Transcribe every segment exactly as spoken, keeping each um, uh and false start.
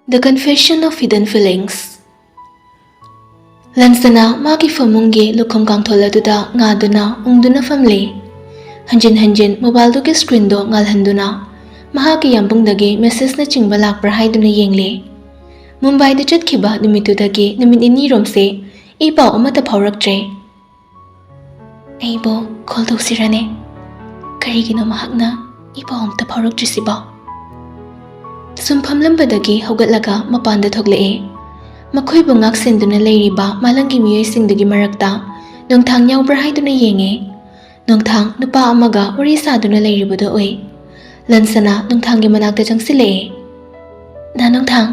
The Confession of Hidden Feelings. ꯂꯟꯁꯅꯥ ꯃꯥꯒꯤ ꯐꯃꯨꯡꯒꯤ ꯂꯨꯈꯨꯝ ꯀꯥꯡꯊꯣꯜ ꯑꯗꯨꯗ ꯉꯥꯗꯨꯅ ꯎꯪꯗꯨꯅ ꯐꯝꯂꯤ꯫ ꯍꯟꯖꯤꯟ ꯍꯟꯖꯤꯟ ꯃꯣꯕꯥꯏꯜꯗꯨꯒꯤ ꯁ꯭ꯀ꯭ꯔꯤꯟꯗꯣ ꯉꯥꯜꯍꯟꯗꯨꯅ ꯃꯍꯥꯛꯀꯤ ꯌꯥꯝꯕꯨꯡꯗꯒꯤ ꯃꯦꯁꯦꯖꯅꯆꯤꯡꯕ ꯂꯥꯛꯄ꯭ꯔꯥ ꯍꯥꯏꯗꯨꯅ ꯌꯦꯡꯂꯤ꯫ ꯃꯨꯝꯕꯥꯏꯗ ꯆꯠꯈꯤꯕ ꯅꯨꯃꯤꯠꯇꯨꯗꯒꯤ ꯅꯨꯃꯤꯠ ꯅꯤꯅꯤꯔꯣꯝꯁꯦ ꯏ ꯄꯥꯎ ꯑꯃꯠꯇ ꯐꯥꯎꯔꯛꯇ꯭ꯔꯦ꯫ ꯑꯩꯕꯨ ꯀꯣꯜ ꯇꯧꯁꯤꯔꯅꯦ? ꯀꯔꯤꯒꯤꯅꯣ ꯃꯍꯥꯛꯅ ꯏ ꯄꯥꯎ ꯑꯝꯇ ꯐꯥꯎꯔꯛꯇ꯭ꯔꯤꯁꯤꯕꯣ? ꯁꯨꯝ ꯐꯝꯂꯝꯕꯗꯒꯤ ꯍꯧꯒꯠꯂꯒ ꯃꯄꯥꯟꯗ ꯊꯣꯛꯂꯛꯑꯦ꯫ ꯃꯈꯣꯏꯕꯨ ꯉꯥꯛꯁꯦꯟꯗꯨꯅ ꯂꯩꯔꯤꯕ ꯃꯥꯂꯪꯒꯤ ꯃꯤꯑꯣꯏꯁꯤꯡꯗꯨꯒꯤ ꯃꯔꯛꯇ ꯅꯣꯡꯊꯥꯡ ꯌꯥꯎꯕ꯭ꯔꯥ ꯍꯥꯏꯗꯨꯅ ꯌꯦꯡꯉꯦ꯫ ꯅꯣꯡꯊꯥꯡ ꯅꯨꯄꯥ ꯑꯃꯒ ꯋꯥꯔꯤ ꯁꯥꯗꯨꯅ ꯂꯩꯔꯤꯕꯗꯨ ꯎꯏ꯫ ꯂꯟꯁꯅꯥ ꯅꯣꯡꯊꯥꯡꯒꯤ ꯃꯅꯥꯛꯇ ꯆꯪꯁꯤꯜꯂꯛꯑꯦ꯫ "ꯗꯥ ꯅꯣꯡꯊꯥꯡ!"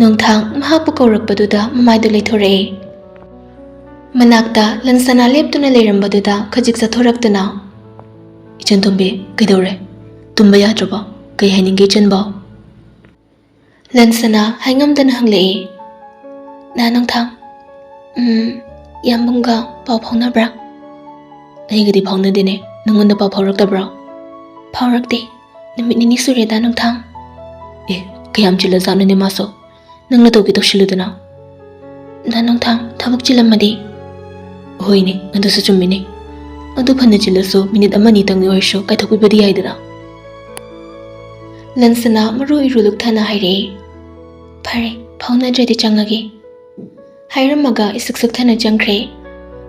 ꯅꯣꯡꯊꯥꯡ ꯃꯍꯥꯛꯄꯨ ꯀꯧꯔꯛꯄꯗꯨꯗ ꯃꯃꯥꯏꯗꯨ ꯂꯩꯊꯣꯔꯛꯑꯦ꯫ ꯃꯅꯥꯛꯇ ꯂꯟꯁꯅꯥ ꯂꯦꯞꯇꯨꯅ ꯂꯩꯔꯝꯕꯗꯨꯗ ꯈꯖꯤꯛ ꯆꯠꯊꯣꯔꯛꯇꯨꯅ, "ꯏꯆꯟ ꯇꯣꯝꯕꯤ, ꯀꯩꯗꯧꯔꯦ? ꯇꯨꯝꯕ ꯌꯥꯗ꯭ꯔꯕꯣ? ꯀꯩ ꯍꯥꯏꯅꯤꯡꯒꯦ ꯏꯆꯟꯕꯣ?" ꯂꯟꯁꯅꯥ ꯍꯥꯏꯉꯝꯗꯅ ꯍꯪꯂꯛꯏ꯫ "ꯗꯥ ꯅꯣꯡꯊꯥꯡ, ꯎꯝ, ꯌꯥꯝꯕꯨꯡꯒ ꯄꯥꯎ ꯐꯥꯎꯅꯕ꯭ꯔꯥ?" "ꯑꯩꯒꯗꯤ ꯐꯥꯎꯅꯗꯦꯅꯦ, ꯅꯪꯉꯣꯟꯗ ꯄꯥꯎ ꯐꯥꯎꯔꯛꯇꯕ꯭ꯔꯣ?" "ꯐꯥꯎꯔꯛꯇꯦ, ꯅꯨꯃꯤꯠ ꯅꯤꯅꯤ ꯁꯨꯔꯦ ꯗꯥ ꯅꯣꯡꯊꯥꯡ꯫" "ꯑꯦ, ꯀꯌꯥꯝ ꯆꯤꯜꯂꯖꯥꯠꯅꯣꯅꯦ ꯃꯥꯁꯨ? ꯅꯪꯅ ꯇꯧꯒꯦ ꯇꯧꯁꯤꯜꯂꯨꯗꯅ꯫" "ꯗꯥ ꯅꯣꯡꯊꯥꯡ, ꯊꯕꯛ ꯆꯤꯜꯂꯝꯃꯗꯤ?" "ꯍꯣꯏꯅꯦ, ꯑꯗꯨꯁꯨ ꯆꯨꯝꯃꯤꯅꯦ꯫ ꯑꯗꯨ ꯐꯅ ꯆꯤꯜꯂꯁꯨ ꯃꯤꯅꯤꯠ ꯑꯃꯅꯤꯇꯪꯒꯤ ꯑꯣꯏꯔꯁꯨ ꯀꯥꯏꯊꯣꯛꯄꯤꯕꯗꯤ ꯌꯥꯏꯗꯅ꯫" ꯂꯟꯁꯅꯥ ꯃꯔꯨ ꯏꯔꯨ ꯂꯨꯛꯊꯅ ꯍꯥꯏꯔꯛꯏ꯫ "ꯐꯔꯦ, ꯐꯥꯎꯅꯗ꯭ꯔꯗꯤ ꯆꯪꯉꯒꯦ꯫" ꯍꯥꯏꯔꯝꯃꯒ ꯏꯁꯨꯛ ꯁꯨꯛꯊꯅ ꯆꯪꯈ꯭ꯔꯦ꯫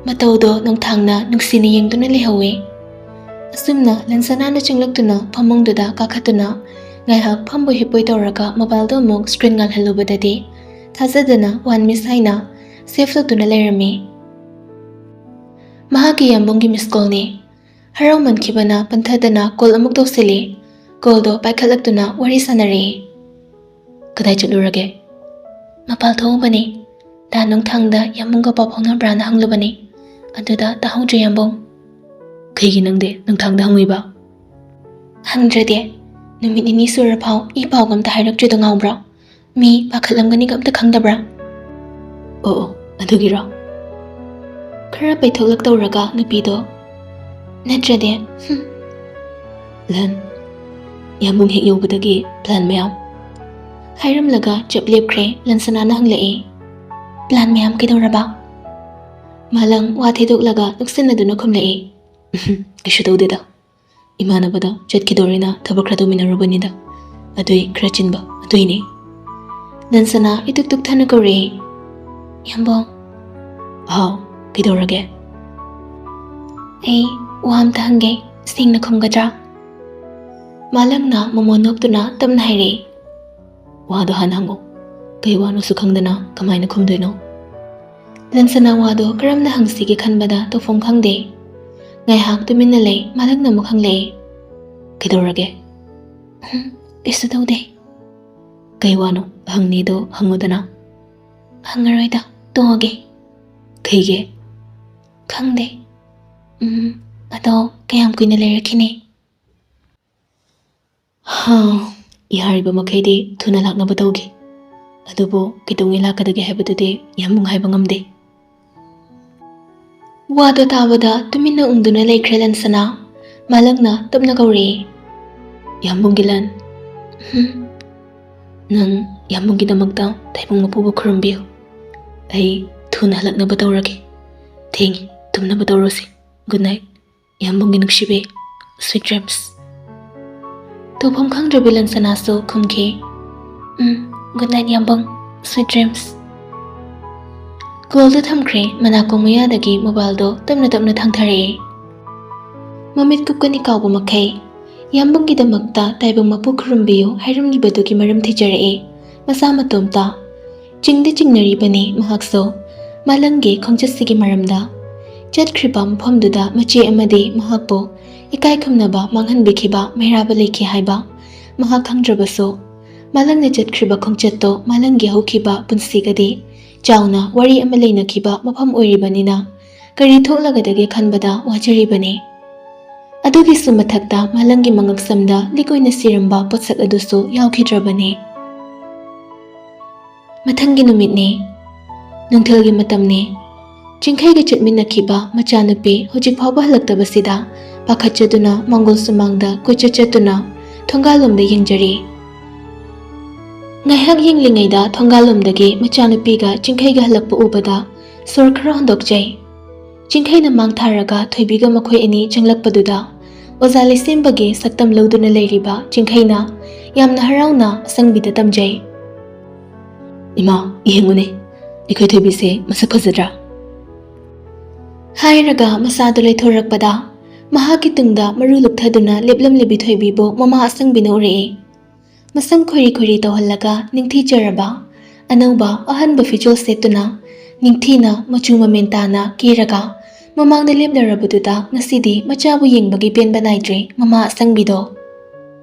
ꯃꯇꯧꯗꯣ ꯅꯣꯡꯊꯥꯡꯅ ꯅꯨꯡꯁꯤꯅ ꯌꯦꯡꯗꯨꯅ ꯂꯩꯍꯧꯋꯦ꯫ ꯑꯁꯨꯝꯅ ꯂꯟꯁꯅꯥꯅ ꯆꯪꯂꯛꯇꯨꯅ ꯐꯃꯨꯡꯗꯨꯗ ꯀꯥꯈꯠꯇꯨꯅ ꯉꯥꯏꯍꯥꯛ ꯐꯝꯕꯣꯏ ꯍꯤꯞꯄꯣꯏ ꯇꯧꯔꯒ ꯃꯣꯕꯥꯏꯜꯗꯣ ꯑꯃꯨꯛ ꯁ꯭ꯀ꯭ꯔꯤꯟ ꯉꯥꯜꯍꯜꯂꯨꯕꯗꯗꯤ ꯊꯥꯖꯗꯅ ꯋꯥꯟ ꯃꯤꯁ ꯍꯥꯏꯅ ꯁꯦꯐ ꯇꯧꯗꯨꯅ ꯂꯩꯔꯝꯃꯤ꯫ ꯃꯍꯥꯛꯀꯤ ꯌꯥꯝꯕꯨꯡꯒꯤ ꯃꯤꯁ ꯀꯣꯜꯅꯤ꯫ ꯍꯔꯥꯎꯃꯟꯈꯤꯕꯅ ꯄꯟꯊꯗꯅ ꯀꯣꯜ ꯑꯃꯨꯛ ꯇꯧꯁꯤꯜꯂꯤ꯫ ꯀꯣꯜꯗꯣ ꯄꯥꯏꯈꯠꯂꯛꯇꯨꯅ ꯋꯥꯔꯤ ꯁꯥꯟꯅꯔꯛꯏ꯫ "ꯀꯗꯥꯏ ꯆꯠꯂꯨꯔꯒꯦ?" "ꯃꯄꯥꯜ ꯊꯣꯛꯎꯕꯅꯤ꯫ ꯗꯥ ꯅꯣꯡꯊꯥꯡꯗ ꯌꯥꯝꯕꯨꯡꯒ ꯄꯥꯎ ꯐꯥꯎꯅꯕ꯭ꯔꯥꯅ ꯍꯪꯂꯨꯕꯅꯤ꯫ ꯑꯗꯨꯗ ꯇꯥꯍꯧꯗ꯭ꯔꯦ ꯌꯥꯝꯕꯨꯡ꯫" "ꯀꯩꯒꯤ ꯅꯪꯗꯤ ꯅꯣꯡꯊꯥꯡꯗ ꯍꯪꯉꯨꯏꯕ?" "ꯍꯪꯗ꯭ꯔꯗꯤ? ꯅꯨꯃꯤꯠ ꯅꯤꯅꯤ ꯁꯨꯔꯐꯥꯎ ꯏ ꯄꯥꯎꯒ ꯑꯝꯇ ꯍꯥꯏꯔꯛꯇ꯭ꯔꯤꯗꯣ ꯉꯥꯎꯕ꯭ꯔꯣ? ꯃꯤ ꯄꯥꯈꯠꯂꯝꯒꯅꯤꯒ ꯑꯝꯇ ꯈꯪꯗꯕ꯭ꯔꯥ?" "ꯑꯣ ꯑꯣ, ꯑꯗꯨꯒꯤꯔꯣ?" ꯈꯔ ꯄꯩꯊꯣꯛꯂꯛ ꯇꯧꯔꯒ ꯅꯨꯄꯤꯗꯣ, "ꯅꯠꯇ꯭ꯔꯗꯤ, ꯍꯨꯝ꯫" ꯂꯟ, ꯌꯥꯝꯕꯨꯡ ꯍꯦꯛ ꯌꯧꯕꯗꯒꯤ ꯄ꯭ꯂꯥꯟ ꯃꯌꯥꯝ꯫ ꯍꯥꯏꯔꯝꯂꯒ ꯆꯞ ꯂꯦꯞꯈ꯭ꯔꯦ꯫ ꯂꯟꯁꯅꯥꯅ ꯍꯪꯂꯛꯏ, "ꯄ꯭ꯂꯥꯟ ꯃꯌꯥꯝ ꯀꯩꯗꯧꯔꯕ?" ꯃꯥꯂꯪ ꯋꯥ ꯊꯩꯗꯣꯛꯂꯒ ꯅꯣꯛꯁꯤꯟꯅꯗꯨꯅ ꯈꯨꯝꯂꯛꯏ, "ꯀꯩꯁꯨ ꯇꯧꯗꯦꯗ꯫ ꯏꯃꯥꯟꯅꯕꯗ ꯆꯠꯈꯤꯗꯧꯔꯦꯅ ꯊꯕꯛ ꯈꯔ ꯇꯧꯃꯤꯟꯅꯔꯨꯕꯅꯤꯗ꯫ ꯑꯗꯨꯏ ꯈꯔ ꯆꯤꯟꯕ ꯑꯗꯨꯏꯅꯦ꯫" ꯂꯟꯁꯅꯥ ꯏꯇꯨꯛ ꯇꯨꯛꯊꯅ ꯀꯧꯔꯛꯏ, "ꯌꯥꯝꯕꯣꯡ꯫" "ꯍꯥꯎ, ꯀꯩꯗꯧꯔꯒꯦ?" "ꯑꯩ ꯋꯥ ꯑꯝꯇ ꯍꯪꯒꯦ, ꯁꯦꯡꯅ ꯈꯨꯝꯒꯗ꯭ꯔꯥ?" ꯃꯥꯂꯪꯅ ꯃꯃꯣꯟ ꯅꯣꯛꯇꯨꯅ ꯇꯞꯅ ꯍꯥꯏꯔꯛꯏ꯫ "ꯋꯥꯗꯣ ꯍꯥꯟꯅ ꯍꯪꯉꯣ꯫ ꯀꯩ ꯋꯥꯅꯣꯁꯨ ꯈꯪꯗꯅ ꯀꯃꯥꯏꯅ ꯈꯨꯝꯗꯣꯏꯅꯣ?" ꯂꯟꯁꯅꯥ ꯋꯥꯗꯣ ꯀꯔꯝꯅ ꯍꯪꯁꯤꯒꯦ ꯈꯟꯕꯗ ꯇꯧꯐꯝ ꯈꯪꯗꯦ꯫ ꯉꯥꯏꯍꯥꯛ ꯇꯨꯃꯤꯟꯅ ꯂꯩ꯫ ꯃꯥꯂꯪꯅ ꯑꯃꯨꯛ ꯍꯪꯂꯛꯑꯦ, "ꯀꯩꯗꯧꯔꯒꯦ?" "ꯎꯝ, ꯀꯩꯁꯨ ꯇꯧꯗꯦ꯫" "ꯀꯩ ꯋꯥꯅꯣ? ꯍꯪꯅꯤꯗꯣ ꯍꯪꯉꯨꯗꯅ꯫" "ꯍꯪꯉꯔꯣꯏꯗ, ꯇꯣꯛꯑꯒꯦ꯫" "ꯀꯩꯒꯤ?" "ꯈꯪꯗꯦ꯫ ꯎꯝ, ꯑꯗꯣ ꯀꯌꯥꯝ ꯀꯨꯏꯅ ꯂꯩꯔꯛꯈꯤꯅꯤ?" "ꯍꯥ, ꯌꯥꯔꯤꯕ ꯃꯈꯩꯗꯤ ꯊꯨꯅ ꯂꯥꯛꯅꯕ ꯇꯧꯒꯦ꯫ ꯑꯗꯨꯕꯨ ꯀꯩꯗꯧꯉꯩ ꯂꯥꯛꯀꯗꯒꯦ ꯍꯥꯏꯕꯗꯨꯗꯤ ꯌꯥꯝ ꯍꯥꯏꯕ ꯉꯝꯗꯦ꯫" ꯋꯥꯗꯣ ꯇꯥꯕꯗ ꯇꯨꯃꯤꯟꯅ ꯎꯪꯗꯨꯅ ꯂꯩꯈ꯭ꯔꯦ ꯂꯟꯁꯅꯥ꯫ ꯃꯥꯂꯪꯅ ꯇꯞꯅ ꯀꯧꯔꯛꯏ, "ꯌꯥꯝꯕꯨꯡꯒꯤ ꯂꯟ꯫" "ꯍꯨꯝ?" "ꯅꯪ ꯌꯥꯝꯕꯨꯡꯒꯤꯗꯃꯛꯇ ꯇꯥꯏꯕꯪ ꯃꯄꯨꯕꯨ ꯈꯨꯔꯨꯝꯕꯤꯌꯨ꯫ ꯑꯩ ꯊꯨꯅ ꯍꯜꯂꯛꯅꯕ ꯇꯧꯔꯒꯦ꯫ ꯊꯦꯡꯉꯤ, ꯇꯨꯝꯅꯕ ꯇꯧꯔꯣꯁꯤ꯫ ꯒꯨꯗ ꯅꯥꯏꯠ, ꯌꯥꯝꯕꯨꯡꯒꯤ ꯅꯨꯡꯁꯤꯕꯤ꯫ Sweet dreams." ꯇꯧꯐꯝ ꯈꯪꯗ꯭ꯔꯕꯤ ꯂꯟꯁꯅꯥꯁꯨ ꯈꯨꯝꯈꯤ, "ꯎꯝ, ꯒꯨꯗ ꯅꯥꯏꯠ ꯌꯥꯝꯕꯨꯡ, ꯁ꯭ꯋꯤꯠ ꯗ꯭ꯔꯤꯝꯁ꯫" ꯀꯣꯜꯗꯨ ꯊꯝꯈ꯭ꯔꯦ꯫ ꯃꯅꯥꯀꯣꯡ ꯃꯌꯥꯗꯒꯤ ꯃꯣꯕꯥꯏꯜꯗꯣ ꯇꯞꯅ ꯇꯞꯅ ꯊꯥꯡꯊꯔꯛꯑꯦ꯫ ꯃꯃꯤꯠ ꯀꯨꯞꯀꯅꯤ ꯀꯥꯎꯕ ꯃꯈꯩ ꯌꯥꯝꯕꯨꯡꯒꯤꯗꯃꯛꯇ ꯇꯥꯏꯕꯪ ꯃꯄꯨ ꯈꯨꯔꯨꯝꯕꯤꯌꯨ ꯍꯥꯏꯔꯝꯂꯤꯕꯗꯨꯒꯤ ꯃꯔꯝ ꯊꯤꯖꯔꯛꯑꯦ꯫ ꯃꯁꯥ ꯃꯇꯣꯝꯇ ꯆꯤꯡꯗꯤ ꯆꯤꯡꯅꯔꯤꯕꯅꯤ ꯃꯍꯥꯛꯁꯨ꯫ ꯃꯥꯂꯪꯒꯤ ꯈꯣꯡꯆꯠꯁꯤꯒꯤ ꯃꯔꯝꯗ, ꯆꯠꯈ꯭ꯔꯤꯕ ꯃꯐꯝꯗꯨꯗ ꯃꯆꯦ ꯑꯃꯗꯤ ꯃꯍꯥꯛꯄꯨ ꯏꯀꯥꯏ ꯈꯨꯝꯅꯕ ꯃꯥꯡꯍꯟꯕꯤꯈꯤꯕ ꯃꯩꯔꯥꯕ ꯂꯩꯈꯤ ꯍꯥꯏꯕ ꯃꯍꯥꯛ ꯈꯪꯗ꯭ꯔꯕꯁꯨ, ꯃꯥꯂꯪꯅ ꯆꯠꯈ꯭ꯔꯤꯕ ꯈꯣꯡꯆꯠꯇꯣ ꯃꯥꯂꯪꯒꯤ ꯍꯧꯈꯤꯕ ꯄꯨꯟꯁꯤꯒꯗꯤ ꯆꯥꯎꯅ ꯋꯥꯔꯤ ꯑꯃ ꯂꯩꯅꯈꯤꯕ ꯃꯐꯝ ꯑꯣꯏꯔꯤꯕꯅꯤꯅ, ꯀꯔꯤ ꯊꯣꯛꯂꯒꯗꯒꯦ ꯈꯟꯕꯗ ꯋꯥꯖꯔꯤꯕꯅꯤ꯫ ꯑꯗꯨꯒꯤꯁꯨ ꯃꯊꯛꯇ ꯃꯥꯂꯪꯒꯤ ꯃꯉꯛꯁꯝꯗ ꯂꯤꯛ ꯑꯣꯏꯅ ꯁꯤꯔꯝꯕ ꯄꯣꯠꯁꯛ ꯑꯗꯨꯁꯨ ꯌꯥꯎꯈꯤꯗ꯭ꯔꯕꯅꯤ꯫ ꯃꯊꯪꯒꯤ ꯅꯨꯃꯤꯠꯅꯤ꯫ ꯅꯨꯡꯊꯤꯜꯒꯤ ꯃꯇꯝꯅꯤ꯫ ꯆꯤꯡꯈꯩꯒ ꯆꯠꯃꯤꯟꯅꯈꯤꯕ ꯃꯆꯥꯅꯨꯄꯤ ꯍꯧꯖꯤꯛ ꯐꯥꯎꯕ ꯍꯜꯂꯛꯇꯕꯁꯤꯗ ꯄꯥꯈꯠꯆꯗꯨꯅ ꯃꯪꯒꯣꯜ ꯁꯨꯃꯥꯡꯗ ꯀꯣꯏꯆꯠ ꯆꯠꯇꯨꯅ ꯊꯣꯡꯒꯥꯜꯂꯣꯝꯗ ꯌꯦꯡꯖꯔꯤ꯫ ꯉꯥꯏꯍꯥꯛ ꯌꯦꯡꯂꯤꯉꯩꯗ ꯊꯣꯡꯒꯥꯜꯂꯣꯝꯗꯒꯤ ꯃꯆꯥꯅꯨꯄꯤꯒ ꯆꯤꯡꯈꯩꯒ ꯍꯜꯂꯛꯄ ꯎꯕꯗ ꯁꯣꯔ ꯈꯔ ꯍꯣꯟꯗꯣꯛꯆꯩ꯫ ꯆꯤꯡꯈꯩꯅ ꯃꯥꯡ ꯊꯥꯔꯒ ꯊꯣꯏꯕꯤꯒ ꯃꯈꯣꯏ ꯑꯅꯤ ꯆꯪꯂꯛꯄꯗꯨꯗ ꯑꯣꯖꯥ ꯂꯩꯁꯦꯝꯕꯒꯤ ꯁꯛꯇꯝ ꯂꯧꯗꯨꯅ ꯂꯩꯔꯤꯕ ꯆꯤꯡꯈꯩꯅ ꯌꯥꯝꯅ ꯍꯔꯥꯎꯅ ꯑꯁꯪꯕꯤꯗ ꯇꯝꯖꯩ꯫ "ꯏꯃꯥ, ꯌꯦꯡꯉꯨꯅꯦ, ꯑꯩꯈꯣꯏ ꯊꯣꯏꯕꯤꯁꯦ ꯃꯁꯛ ꯐꯖꯗ꯭ꯔꯥ?" ꯍꯥꯏꯔꯒ ꯃꯁꯥꯗꯨ ꯂꯩꯊꯣꯔꯛꯄꯗ ꯃꯍꯥꯛꯀꯤ ꯇꯨꯡꯗ ꯃꯔꯨ ꯂꯨꯛꯊꯗꯨꯅ ꯂꯦꯞꯂꯝꯂꯤꯕꯤ ꯊꯣꯏꯕꯤꯕꯨ ꯃꯃꯥ ꯑꯁꯪꯕꯤꯅ ꯎꯔꯛꯏ꯫ ꯃꯁꯝ ꯈꯣꯏꯔꯤ ꯈꯣꯏꯔꯤ ꯇꯧꯍꯜꯂꯒ ꯅꯤꯡꯊꯤꯖꯔꯕ ꯑꯅꯧꯕ ꯑꯍꯟꯕ ꯐꯤꯖꯣꯜ ꯁꯦꯠꯇꯨꯅ ꯅꯤꯡꯊꯤꯅ ꯃꯆꯨ ꯃꯃꯦꯟ ꯇꯥꯅ ꯀꯦꯔꯒ ꯃꯃꯥꯡꯗ ꯂꯦꯞꯂꯔꯕꯗꯨꯗ ꯉꯁꯤꯗꯤ ꯃꯆꯥꯕꯨ ꯌꯦꯡꯕꯒꯤ ꯄꯦꯟꯕ ꯅꯥꯏꯗ꯭ꯔꯦ ꯃꯃꯥ ꯑꯁꯪꯕꯤꯗꯣ꯫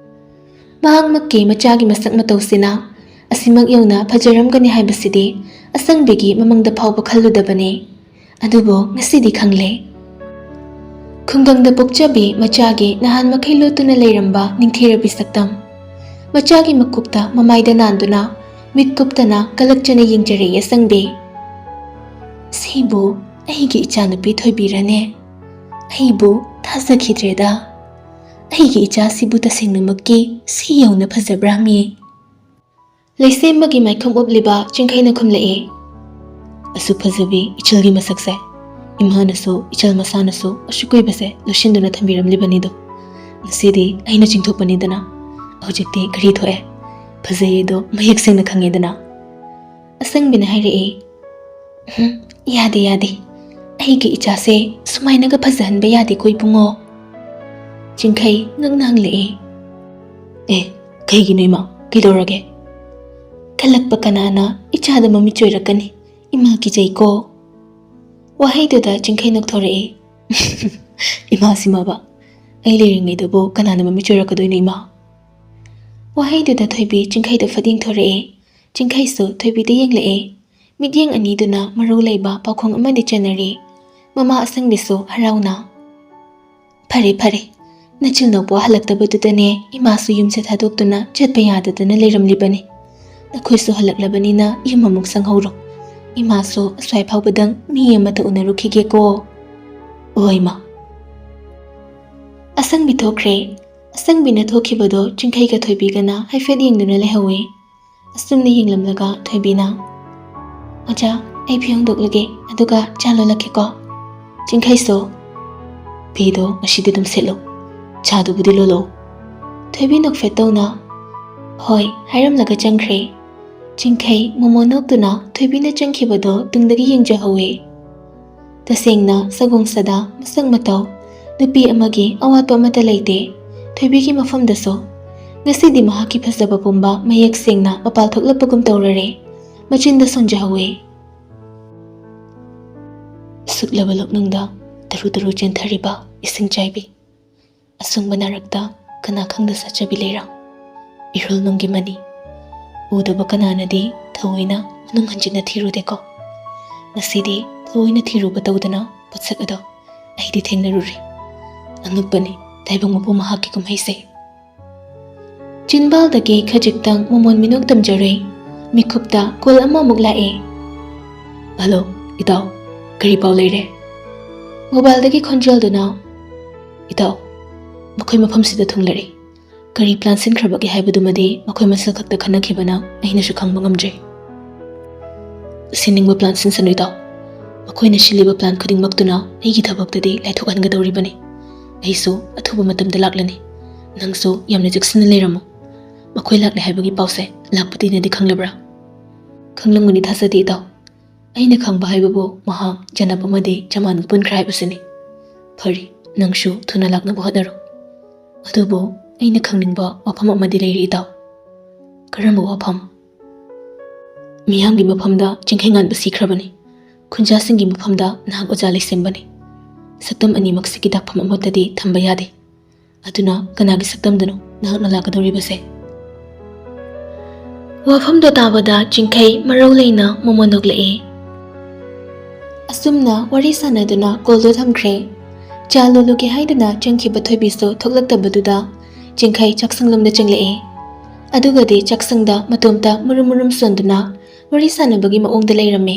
ꯃꯍꯥꯛꯃꯛꯀꯤ ꯃꯆꯥꯒꯤ ꯃꯁꯛ ꯃꯇꯧꯁꯤꯅ ꯑꯁꯤꯃꯛ ꯌꯧꯅ ꯐꯖꯔꯝꯒꯅꯤ ꯍꯥꯏꯕꯁꯤꯗꯤ ꯑꯁꯪꯕꯤꯒꯤ ꯃꯃꯪꯗ ꯐꯥꯎꯕ ꯈꯜꯂꯨꯗꯕꯅꯤ꯫ ꯑꯗꯨꯕꯨ ꯉꯁꯤꯗꯤ ꯈꯪꯂꯦ꯫ ꯈꯨꯡꯒꯪꯗ ꯄꯣꯛꯆꯕꯤ ꯃꯆꯥꯒꯤ ꯅꯍꯥꯟ ꯃꯈꯩ ꯂꯣꯠꯇꯨꯅ ꯂꯩꯔꯝꯕ ꯅꯤꯡꯊꯤꯔꯕꯤ ꯁꯛꯇꯝ꯫ ꯃꯆꯥꯒꯤ ꯃꯀꯣꯛꯇ ꯃꯃꯥꯏꯗ ꯅꯥꯟꯗꯨꯅ ꯃꯤꯠ ꯀꯨꯞꯇꯅ ꯀꯂꯛꯆꯅ ꯌꯦꯡꯖꯔꯛꯏ ꯑꯁꯪꯕꯤ꯫ "ꯁꯤꯕꯨ ꯑꯩꯒꯤ ꯏꯆꯥꯅꯨꯄꯤ ꯊꯣꯏꯕꯤꯔꯅꯦ? ꯑꯩꯕꯨ ꯊꯥꯖꯈꯤꯗ꯭ꯔꯦꯗ꯫ ꯑꯩꯒꯤ ꯏꯆꯥꯁꯤꯕꯨ ꯇꯁꯦꯡꯅꯃꯛꯀꯤ ꯁꯤ ꯌꯧꯅ ꯐꯖꯕ꯭ꯔꯥ ꯃꯤ?" ꯂꯩꯁꯦꯝꯕꯒꯤ ꯃꯥꯏꯈꯨꯝ ꯎꯞꯂꯤꯕ ꯆꯤꯡꯈꯩꯅ ꯈꯨꯝꯂꯛꯏ꯫ "ꯑꯁꯨꯛ ꯐꯖꯕꯤ ꯏꯆꯜꯒꯤ ꯃꯁꯛꯁꯦ ꯏꯃꯥꯅꯁꯨ ꯏꯆꯜ ꯃꯁꯥꯅꯁꯨ ꯑꯁꯨꯛ ꯀꯨꯏꯕꯁꯦ ꯂꯣꯠꯁꯤꯟꯗꯨꯅ ꯊꯝꯕꯤꯔꯝꯂꯤꯕꯅꯤꯗꯣ꯫ ꯉꯁꯤꯗꯤ ꯑꯩꯅ ꯆꯤꯡꯊꯣꯛꯄꯅꯤꯗꯅ꯫ ꯍꯧꯖꯤꯛꯇꯤ ꯘꯔꯤ ꯊꯣꯛꯑꯦ꯫ ꯐꯖꯩꯌꯦꯗꯣ ꯃꯌꯦꯛ ꯁꯦꯡꯅ ꯈꯪꯉꯦꯗꯅ꯫" ꯑꯁꯪꯕꯤꯅ ꯍꯥꯏꯔꯛꯏ꯫ "ꯎꯝ, ꯌꯥꯗꯦ, ꯌꯥꯗꯦ꯫ ꯑꯩꯒꯤ ꯏꯆꯥꯁꯦ ꯁꯨꯃꯥꯏꯅꯒ ꯐꯖꯍꯟꯕ ꯌꯥꯗꯦꯀꯣ ꯏꯕꯨꯡꯉꯣ꯫" ꯆꯤꯡꯈꯩ ꯉꯛꯅ ꯍꯪꯂꯛꯏ꯫ "ꯑꯦ, ꯀꯩꯒꯤꯅꯣ ꯏꯃꯥ? ꯀꯩꯗꯧꯔꯒꯦ?" "ꯀꯜꯂꯛꯄ ꯀꯅꯥꯅ ꯏꯆꯥꯗ ꯃꯃꯤꯠ ꯆꯣꯏꯔꯛꯀꯅꯤ? ꯏꯃꯥ ꯀꯤꯖꯩꯀꯣ꯫" ꯋꯥꯍꯩꯗꯨꯗ ꯆꯤꯡꯈꯩ ꯅꯣꯛꯊꯣꯔꯛꯏ꯫ "ꯏꯃꯥꯁꯤꯃꯕ, ꯑꯩ ꯂꯩꯔꯤꯉꯩꯗꯕꯨ ꯀꯅꯥꯅ ꯃꯃꯤꯠ ꯆꯣꯏꯔꯛꯀꯗꯣꯏꯅꯣ ꯏꯃꯥ?" ꯋꯥꯍꯩꯗꯨꯗ ꯊꯣꯏꯕꯤ ꯆꯤꯡꯈꯩꯗ ꯐꯠ ꯌꯦꯡꯊꯣꯔꯛꯏ꯫ ꯆꯤꯡꯈꯩꯁꯨ ꯊꯣꯏꯕꯤꯗ ꯌꯦꯡꯂꯛꯏ꯫ ꯃꯤꯠꯌꯦꯡ ꯑꯅꯤꯗꯨꯅ ꯃꯔꯧ ꯂꯩꯕ ꯄꯥꯎꯈꯨꯝ ꯑꯃꯗꯤ ꯆꯦꯟꯅꯔꯤ꯫ ꯃꯃꯥ ꯑꯁꯪꯕꯤꯁꯨ ꯍꯔꯥꯎꯅ, "ꯐꯔꯦ, ꯐꯔꯦ꯫ ꯅꯆꯤꯜ ꯅꯧꯄ꯭ꯋꯥ ꯍꯜꯂꯛꯇꯕꯗꯨꯗꯅꯦ ꯏꯃꯥꯁꯨ ꯌꯨꯝꯁꯦ ꯊꯥꯗꯣꯛꯇꯨꯅ ꯆꯠꯄ ꯌꯥꯗꯗꯅ ꯂꯩꯔꯝꯂꯤꯕꯅꯤ꯫ ꯅꯈꯣꯏꯁꯨ ꯍꯜꯂꯛꯂꯕꯅꯤꯅ ꯌꯨꯝ ꯑꯃꯨꯛ ꯁꯪꯍꯧꯔꯣ꯫ ꯏꯃꯥꯁꯨ ꯑꯁ꯭ꯋꯥꯏ ꯐꯥꯎꯕꯗꯪ ꯃꯤ ꯑꯃꯇ ꯎꯅꯔꯨꯈꯤꯒꯦꯀꯣ꯫" "ꯑꯣ ꯏꯃꯥ꯫" ꯑꯁꯪꯕꯤ ꯊꯣꯛꯈ꯭ꯔꯦ꯫ ꯑꯁꯪꯕꯤꯅ ꯊꯣꯛꯈꯤꯕꯗꯣ ꯆꯤꯡꯈꯩꯒ ꯊꯣꯏꯕꯤꯒꯅ ꯍꯥꯏꯐꯦꯠ ꯌꯦꯡꯗꯨꯅ ꯂꯩꯍꯧꯋꯤ꯫ ꯑꯁꯨꯝꯅ ꯌꯦꯡꯂꯝꯂꯒ ꯊꯣꯏꯕꯤꯅ, "ꯑꯣꯖꯥ, ꯑꯩ ꯐꯤ ꯍꯣꯡꯗꯣꯛꯂꯒꯦ, ꯑꯗꯨꯒ ꯆꯥ ꯂꯣꯜꯂꯛꯀꯦꯀꯣ꯫ ꯆꯤꯡꯈꯩꯁꯨ, ꯐꯤꯗꯣ ꯉꯁꯤꯗꯤ ꯑꯗꯨꯝ ꯁꯦꯠꯂꯨ, ꯆꯥꯗꯨꯕꯨꯗꯤ ꯂꯣꯜꯂꯛꯎ꯫" ꯊꯣꯏꯕꯤ ꯅꯣꯛꯐꯦꯠ ꯇꯧꯅ "ꯍꯣꯏ" ꯍꯥꯏꯔꯝꯂꯒ ꯆꯪꯈ꯭ꯔꯦ꯫ ꯆꯤꯡꯈꯩ ꯃꯣꯃꯣꯟ ꯅꯣꯛꯇꯨꯅ ꯊꯣꯏꯕꯤꯅ ꯆꯪꯈꯤꯕꯗꯣ ꯇꯨꯡꯗꯒꯤ ꯌꯦꯡꯖꯍꯧꯋꯦ꯫ ꯇꯁꯦꯡꯅ ꯁꯒꯣꯡ ꯁꯗꯥ, ꯃꯁꯛ ꯃꯇꯧ, ꯅꯨꯄꯤ ꯑꯃꯒꯤ ꯑꯋꯥꯠꯄ ꯑꯃꯠꯇ ꯂꯩꯇꯦ꯫ ꯊꯣꯏꯕꯤꯒꯤ ꯃꯐꯝꯗꯁꯨ ꯉꯁꯤꯗꯤ ꯃꯍꯥꯛꯀꯤ ꯐꯖꯕ ꯄꯨꯝꯕ ꯃꯌꯦꯛ ꯁꯦꯡꯅ ꯃꯄꯥꯜ ꯊꯣꯛꯂꯛꯄꯒꯨꯝ ꯇꯧꯔꯔꯦ꯫ ꯃꯆꯤꯟꯗ ꯁꯣꯟꯖꯍꯧꯋꯦ꯫ ꯁꯨꯛꯂꯕ ꯂꯣꯛꯅꯨꯡꯗ ꯇꯔꯨ ꯇꯔꯨ ꯆꯦꯟꯊꯔꯤꯕ ꯏꯁꯤꯡ ꯆꯥꯏꯕꯤ꯫ ꯑꯁꯨꯡꯕ ꯅꯥꯔꯛꯇ ꯀꯅꯥ ꯈꯪꯗ ꯆꯠꯆꯕꯤ ꯂꯩꯔꯥ? ꯏꯔꯣꯜ ꯅꯨꯡꯒꯤ ꯃꯅꯤ꯫ ꯎꯗꯕ ꯀꯅꯥꯅꯗꯤ ꯊꯑꯣꯏꯅ ꯃꯅꯨꯡ ꯍꯟꯖꯤꯟꯅ ꯊꯤꯔꯨꯗꯦꯀꯣ꯫ ꯉꯁꯤꯗꯤ ꯊꯑꯣꯏꯅ ꯊꯤꯔꯨꯕ ꯇꯧꯗꯅ ꯄꯣꯠꯁꯛ ꯑꯗꯣ ꯑꯩꯗꯤ ꯊꯦꯡꯅꯔꯨꯔꯦ꯫ ꯑꯉꯛꯄꯅꯤ ꯇꯥꯏꯕꯪ ꯃꯄꯣ ꯃꯍꯥꯛꯀꯤ ꯀꯨꯝꯍꯩꯁꯦ꯫ ꯆꯤꯟꯕꯥꯜꯗꯒꯤ ꯈꯖꯤꯛꯇꯪ ꯃꯣꯃꯣꯟ ꯃꯤꯅꯣꯛ ꯇꯝꯖꯔꯦ꯫ ꯃꯤꯀꯨꯞꯇ ꯀꯣꯜ ꯑꯃꯃꯨꯛ ꯂꯥꯛꯑꯦ꯫ "ꯍꯜꯂꯣ, ꯏꯇꯥꯎ, ꯀꯔꯤ ꯄꯥꯎ ꯂꯩꯔꯦ?" ꯃꯣꯕꯥꯏꯜꯗꯒꯤ ꯈꯣꯟꯖꯦꯜꯗꯨꯅ, "ꯏꯇꯥꯎ, ꯃꯈꯣꯏ ꯃꯐꯝꯁꯤꯗ ꯊꯨꯡꯂꯔꯦ꯫ ꯀꯔꯤ ꯄ꯭ꯂꯥꯟ ꯁꯤꯟꯈ꯭ꯔꯕꯒꯦ ꯍꯥꯏꯕꯗꯨꯃꯗꯤ ꯃꯈꯣꯏ ꯃꯁꯦꯜ ꯈꯛꯇ ꯈꯟꯅꯈꯤꯕꯅ ꯑꯩꯅꯁꯨ ꯈꯪꯕ ꯉꯝꯗ꯭ꯔꯦ꯫" "ꯁꯤꯟꯅꯤꯡꯕ ꯄ꯭ꯂꯥꯟ ꯁꯤꯟꯁꯅꯨ ꯏꯇꯥꯎ꯫ ꯃꯈꯣꯏꯅ ꯁꯤꯜꯂꯤꯕ ꯄ꯭ꯂꯥꯟ ꯈꯨꯗꯤꯡꯃꯛꯇꯨꯅ ꯑꯩꯒꯤ ꯊꯕꯛꯇꯗꯤ ꯂꯥꯏꯊꯣꯛꯍꯟꯒꯗꯧꯔꯤꯕꯅꯤ꯫ ꯑꯩꯁꯨ ꯑꯊꯨꯕ ꯃꯇꯝꯗ ꯂꯥꯛꯂꯅꯤ꯫ ꯅꯪꯁꯨ ꯌꯥꯝꯅ ꯆꯦꯛꯁꯤꯟꯅ ꯂꯩꯔꯝꯃꯨ꯫ ꯃꯈꯣꯏ ꯂꯥꯛꯂꯦ ꯍꯥꯏꯕꯒꯤ ꯄꯥꯎꯁꯦ ꯂꯥꯛꯄꯗꯒꯤꯅꯗꯤ ꯈꯪꯂꯕ꯭ꯔꯥ?" "ꯈꯪꯂꯝꯒꯅꯤ ꯊꯥꯖꯗꯦ ꯏꯇꯥꯎ꯫ ꯑꯩꯅ ꯈꯪꯕ ꯍꯥꯏꯕꯕꯨ ꯃꯍꯥꯛ ꯖꯅꯕ ꯑꯃꯗꯤ ꯖꯃꯥꯟꯒ ꯄꯨꯟꯈ꯭ꯔꯦ ꯍꯥꯏꯕꯁꯤꯅꯤ꯫ ꯐꯔꯦ, ꯅꯪꯁꯨ ꯊꯨꯅ ꯂꯥꯛꯅꯕ ꯍꯣꯠꯅꯔꯣ꯫ ꯑꯗꯨꯕꯨ ꯑꯩꯅ ꯈꯪꯅꯤꯡꯕ ꯋꯥꯐꯝ ꯑꯃꯗꯤ ꯂꯩꯔꯤ ꯏꯇꯥꯎ꯫" "ꯀꯔꯝꯕ ꯋꯥꯐꯝ?" "ꯃꯤꯌꯥꯝꯒꯤ ꯃꯐꯝꯗ ꯆꯤꯡꯈꯩꯉꯥꯟꯕ ꯁꯤꯈ꯭ꯔꯕꯅꯤ꯫ ꯈꯨꯟꯖꯥꯁꯤꯡꯒꯤ ꯃꯐꯝꯗ ꯅꯍꯥꯛ ꯑꯣꯖꯥ ꯂꯩꯁꯦꯝꯕꯅꯤ꯫ ꯁꯛꯇꯝ ꯑꯅꯤꯃꯛꯁꯤ ꯀꯤꯇꯥꯛꯐꯝ ꯑꯃꯠꯇꯗꯤ ꯊꯝꯕ ꯌꯥꯗꯦ꯫ ꯑꯗꯨꯅ ꯀꯅꯥꯒꯤ ꯁꯛꯇꯝꯗꯅꯣ ꯅꯍꯥꯛꯅ ꯂꯥꯛꯀꯗꯧꯔꯤꯕꯁꯦ?" ꯋꯥꯐꯝꯗꯣ ꯇꯥꯕꯗ ꯆꯤꯡꯈꯩ ꯃꯔꯧ ꯂꯩꯅ ꯃꯣꯃꯣꯟ ꯅꯣꯛꯂꯛꯏ꯫ ꯑꯁꯨꯝꯅ ꯋꯥꯔꯤ ꯁꯥꯟꯅꯗꯨꯅ ꯀꯣꯜꯗꯣ ꯊꯝꯈ꯭ꯔꯦ꯫ ꯆꯥ ꯂꯣꯜꯂꯨꯒꯦ ꯍꯥꯏꯗꯨꯅ ꯆꯪꯈꯤꯕ ꯊꯣꯏꯕꯤꯁꯨ ꯊꯣꯛꯂꯛꯇꯕꯗꯨꯗ ꯆꯤꯡꯈꯩ ꯆꯥꯛꯁꯪꯂꯣꯝꯗ ꯆꯪꯂꯛꯏ꯫ ꯑꯗꯨꯒꯗꯤ ꯆꯥꯛꯁꯪꯗ ꯃꯇꯣꯝꯇ ꯃꯨꯔꯨꯝ ꯃꯨꯔꯨꯝ ꯁꯣꯟꯗꯨꯅ ꯋꯥꯔꯤ ꯁꯥꯟꯅꯕꯒꯤ ꯃꯑꯣꯡꯗ ꯂꯩꯔꯝꯃꯤ꯫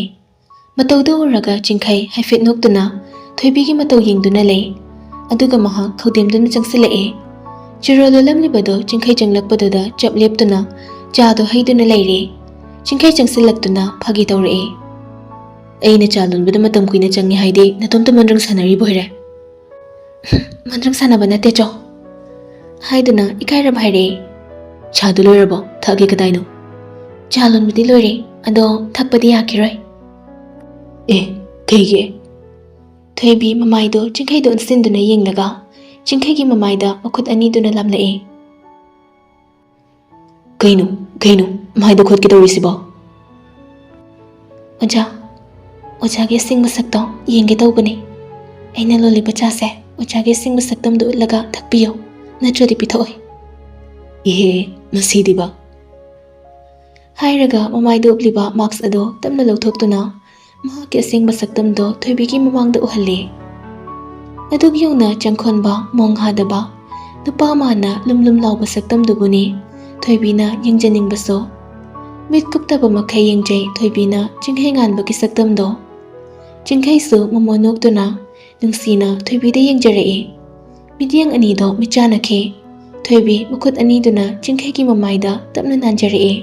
ꯃꯇꯧꯗꯨ ꯎꯔꯒ ꯆꯤꯡꯈꯩ ꯍꯥꯏꯐꯦꯠ ꯅꯣꯛꯇꯨꯅ ꯊꯣꯏꯕꯤꯒꯤ ꯃꯇꯧ ꯌꯦꯡꯗꯨꯅ ꯂꯩ꯫ ꯑꯗꯨꯒ ꯃꯍꯥꯛ ꯈꯧꯗꯦꯝꯗꯨꯅ ꯆꯪꯁꯤꯜꯂꯛꯑꯦ꯫ ꯆꯤꯔꯣꯜ ꯂꯣꯜꯂꯝꯂꯤꯕꯗꯨ ꯆꯤꯡꯈꯩ ꯆꯪꯂꯛꯄꯗꯨꯗ ꯆꯞ ꯂꯦꯞꯇꯨꯅ ꯆꯥꯗꯣ ꯍꯩꯗꯨꯅ ꯂꯩꯔꯦ꯫ ꯆꯤꯡꯈꯩ ꯆꯪꯁꯤꯜꯂꯛꯇꯨꯅ ꯐꯥꯒꯤ ꯇꯧꯔꯛꯑꯦ꯫ "ꯑꯩꯅ ꯆꯥ ꯂꯣꯟꯕꯗ ꯃꯇꯝ ꯀꯨꯏꯅ ꯆꯪꯉꯤ ꯍꯥꯏꯗꯤ ꯅꯇꯣꯝꯇ ꯃꯟꯗ꯭ꯔꯪ ꯁꯥꯟꯅꯔꯤꯕ ꯑꯣꯏꯔꯦ?" "ꯃꯟꯗ꯭ꯔꯪ ꯁꯥꯟꯅꯕ ꯅꯠꯇꯦ ꯆꯣ," ꯍꯥꯏꯗꯨꯅ ꯏꯀꯥꯏꯔꯕ ꯍꯥꯏꯔꯛꯑꯦ꯫ "ꯆꯥꯗꯨ ꯂꯣꯏꯔꯕꯣ? ꯊꯛꯑꯒꯦ ꯀꯗꯥꯏꯅꯣ?" "ꯆꯥ ꯂꯣꯟꯕꯗꯤ ꯂꯣꯏꯔꯦ, ꯑꯗꯣ ꯊꯛꯄꯗꯤ ꯌꯥꯈꯤꯔꯣꯏ꯫" "ꯑꯦ, ꯀꯩꯒꯤ?" ꯊꯣꯏꯕꯤ ꯃꯃꯥꯏꯗꯣ ꯆꯤꯡꯈꯩꯗ ꯑꯣꯟꯁꯤꯟꯗꯨꯅ ꯌꯦꯡꯂꯒ ꯆꯤꯡꯈꯩꯒꯤ ꯃꯃꯥꯏꯗ ꯃꯈꯨꯠ ꯑꯅꯤꯗꯨꯅ ꯂꯥꯝꯂꯛꯑꯦ꯫ "ꯀꯩꯅꯣ, ꯀꯩꯅꯣ ꯃꯥꯏꯗ ꯈꯣꯠꯀꯦ ꯇꯧꯔꯤꯁꯤꯕꯣ?" "ꯑꯣꯖꯥ, ꯑꯣꯖꯥꯒꯤ ꯑꯁꯦꯡꯕ ꯁꯛꯇꯣ ꯌꯦꯡꯒꯦ ꯇꯧꯕꯅꯤ꯫ ꯑꯩꯅ ꯂꯣꯜꯂꯤꯕ ꯆꯥꯁꯦ ꯑꯣꯖꯥꯒꯤ ꯑꯁꯦꯡꯕ ꯁꯛꯇꯝꯗꯣ ꯎꯠꯂꯒ ꯊꯛꯄꯤꯌꯨ, ꯅꯠꯇ꯭ꯔꯗꯤ ꯄꯤꯊꯛꯑꯣꯏ꯫" "ꯏꯍꯦ, ꯃꯁꯤꯗꯤꯕ!" ꯍꯥꯏꯔꯒ ꯃꯃꯥꯏꯗ ꯎꯞꯂꯤꯕ ꯃꯥꯛꯁ ꯑꯗꯣ ꯇꯞꯅ ꯂꯧꯊꯣꯛꯇꯨꯅ ꯃꯍꯥꯛꯀꯤ ꯑꯁꯦꯡꯕ ꯁꯛꯇꯝꯗꯣ ꯊꯣꯏꯕꯤꯒꯤ ꯃꯃꯥꯡꯗ ꯎꯍꯜꯂꯦ꯫ ꯑꯗꯨꯛ ꯌꯧꯅ ꯆꯪꯈꯣꯟꯕ, ꯃꯣꯡ ꯍꯥꯗꯕ, ꯅꯨꯄꯥ ꯃꯥꯟꯅ ꯂꯨꯝ ꯂꯨꯝ ꯂꯥꯎꯕ ꯁꯛꯇꯝꯗꯨꯕꯨꯅꯤ ꯊꯣꯏꯕꯤꯅ ꯌꯦꯡꯖꯅꯤꯡꯕꯁꯨ꯫ ꯃꯤꯠ ꯀꯨꯞꯇꯕ ꯃꯈꯩ ꯌꯦꯡꯖꯩ ꯊꯣꯏꯕꯤꯅ ꯆꯤꯡꯈꯩ ꯉꯥꯟꯕꯒꯤ ꯁꯛꯇꯝꯗꯣ꯫ ꯆꯤꯡꯈꯩꯁꯨ ꯃꯃꯣꯟ ꯅꯣꯛꯇꯨꯅ ꯅꯨꯡꯁꯤꯅ ꯊꯣꯏꯕꯤꯗ ꯌꯦꯡꯖꯔꯛꯏ꯫ ꯃꯤꯠꯌꯦꯡ ꯑꯅꯤꯗꯣ ꯃꯤꯠꯆꯥꯟꯅꯈꯤ꯫ ꯊꯣꯏꯕꯤ ꯃꯈꯨꯠ ꯑꯅꯤꯗꯨꯅ ꯆꯤꯡꯈꯩꯒꯤ ꯃꯃꯥꯏꯗ ꯇꯞꯅ ꯅꯥꯟꯖꯔꯛꯏ꯫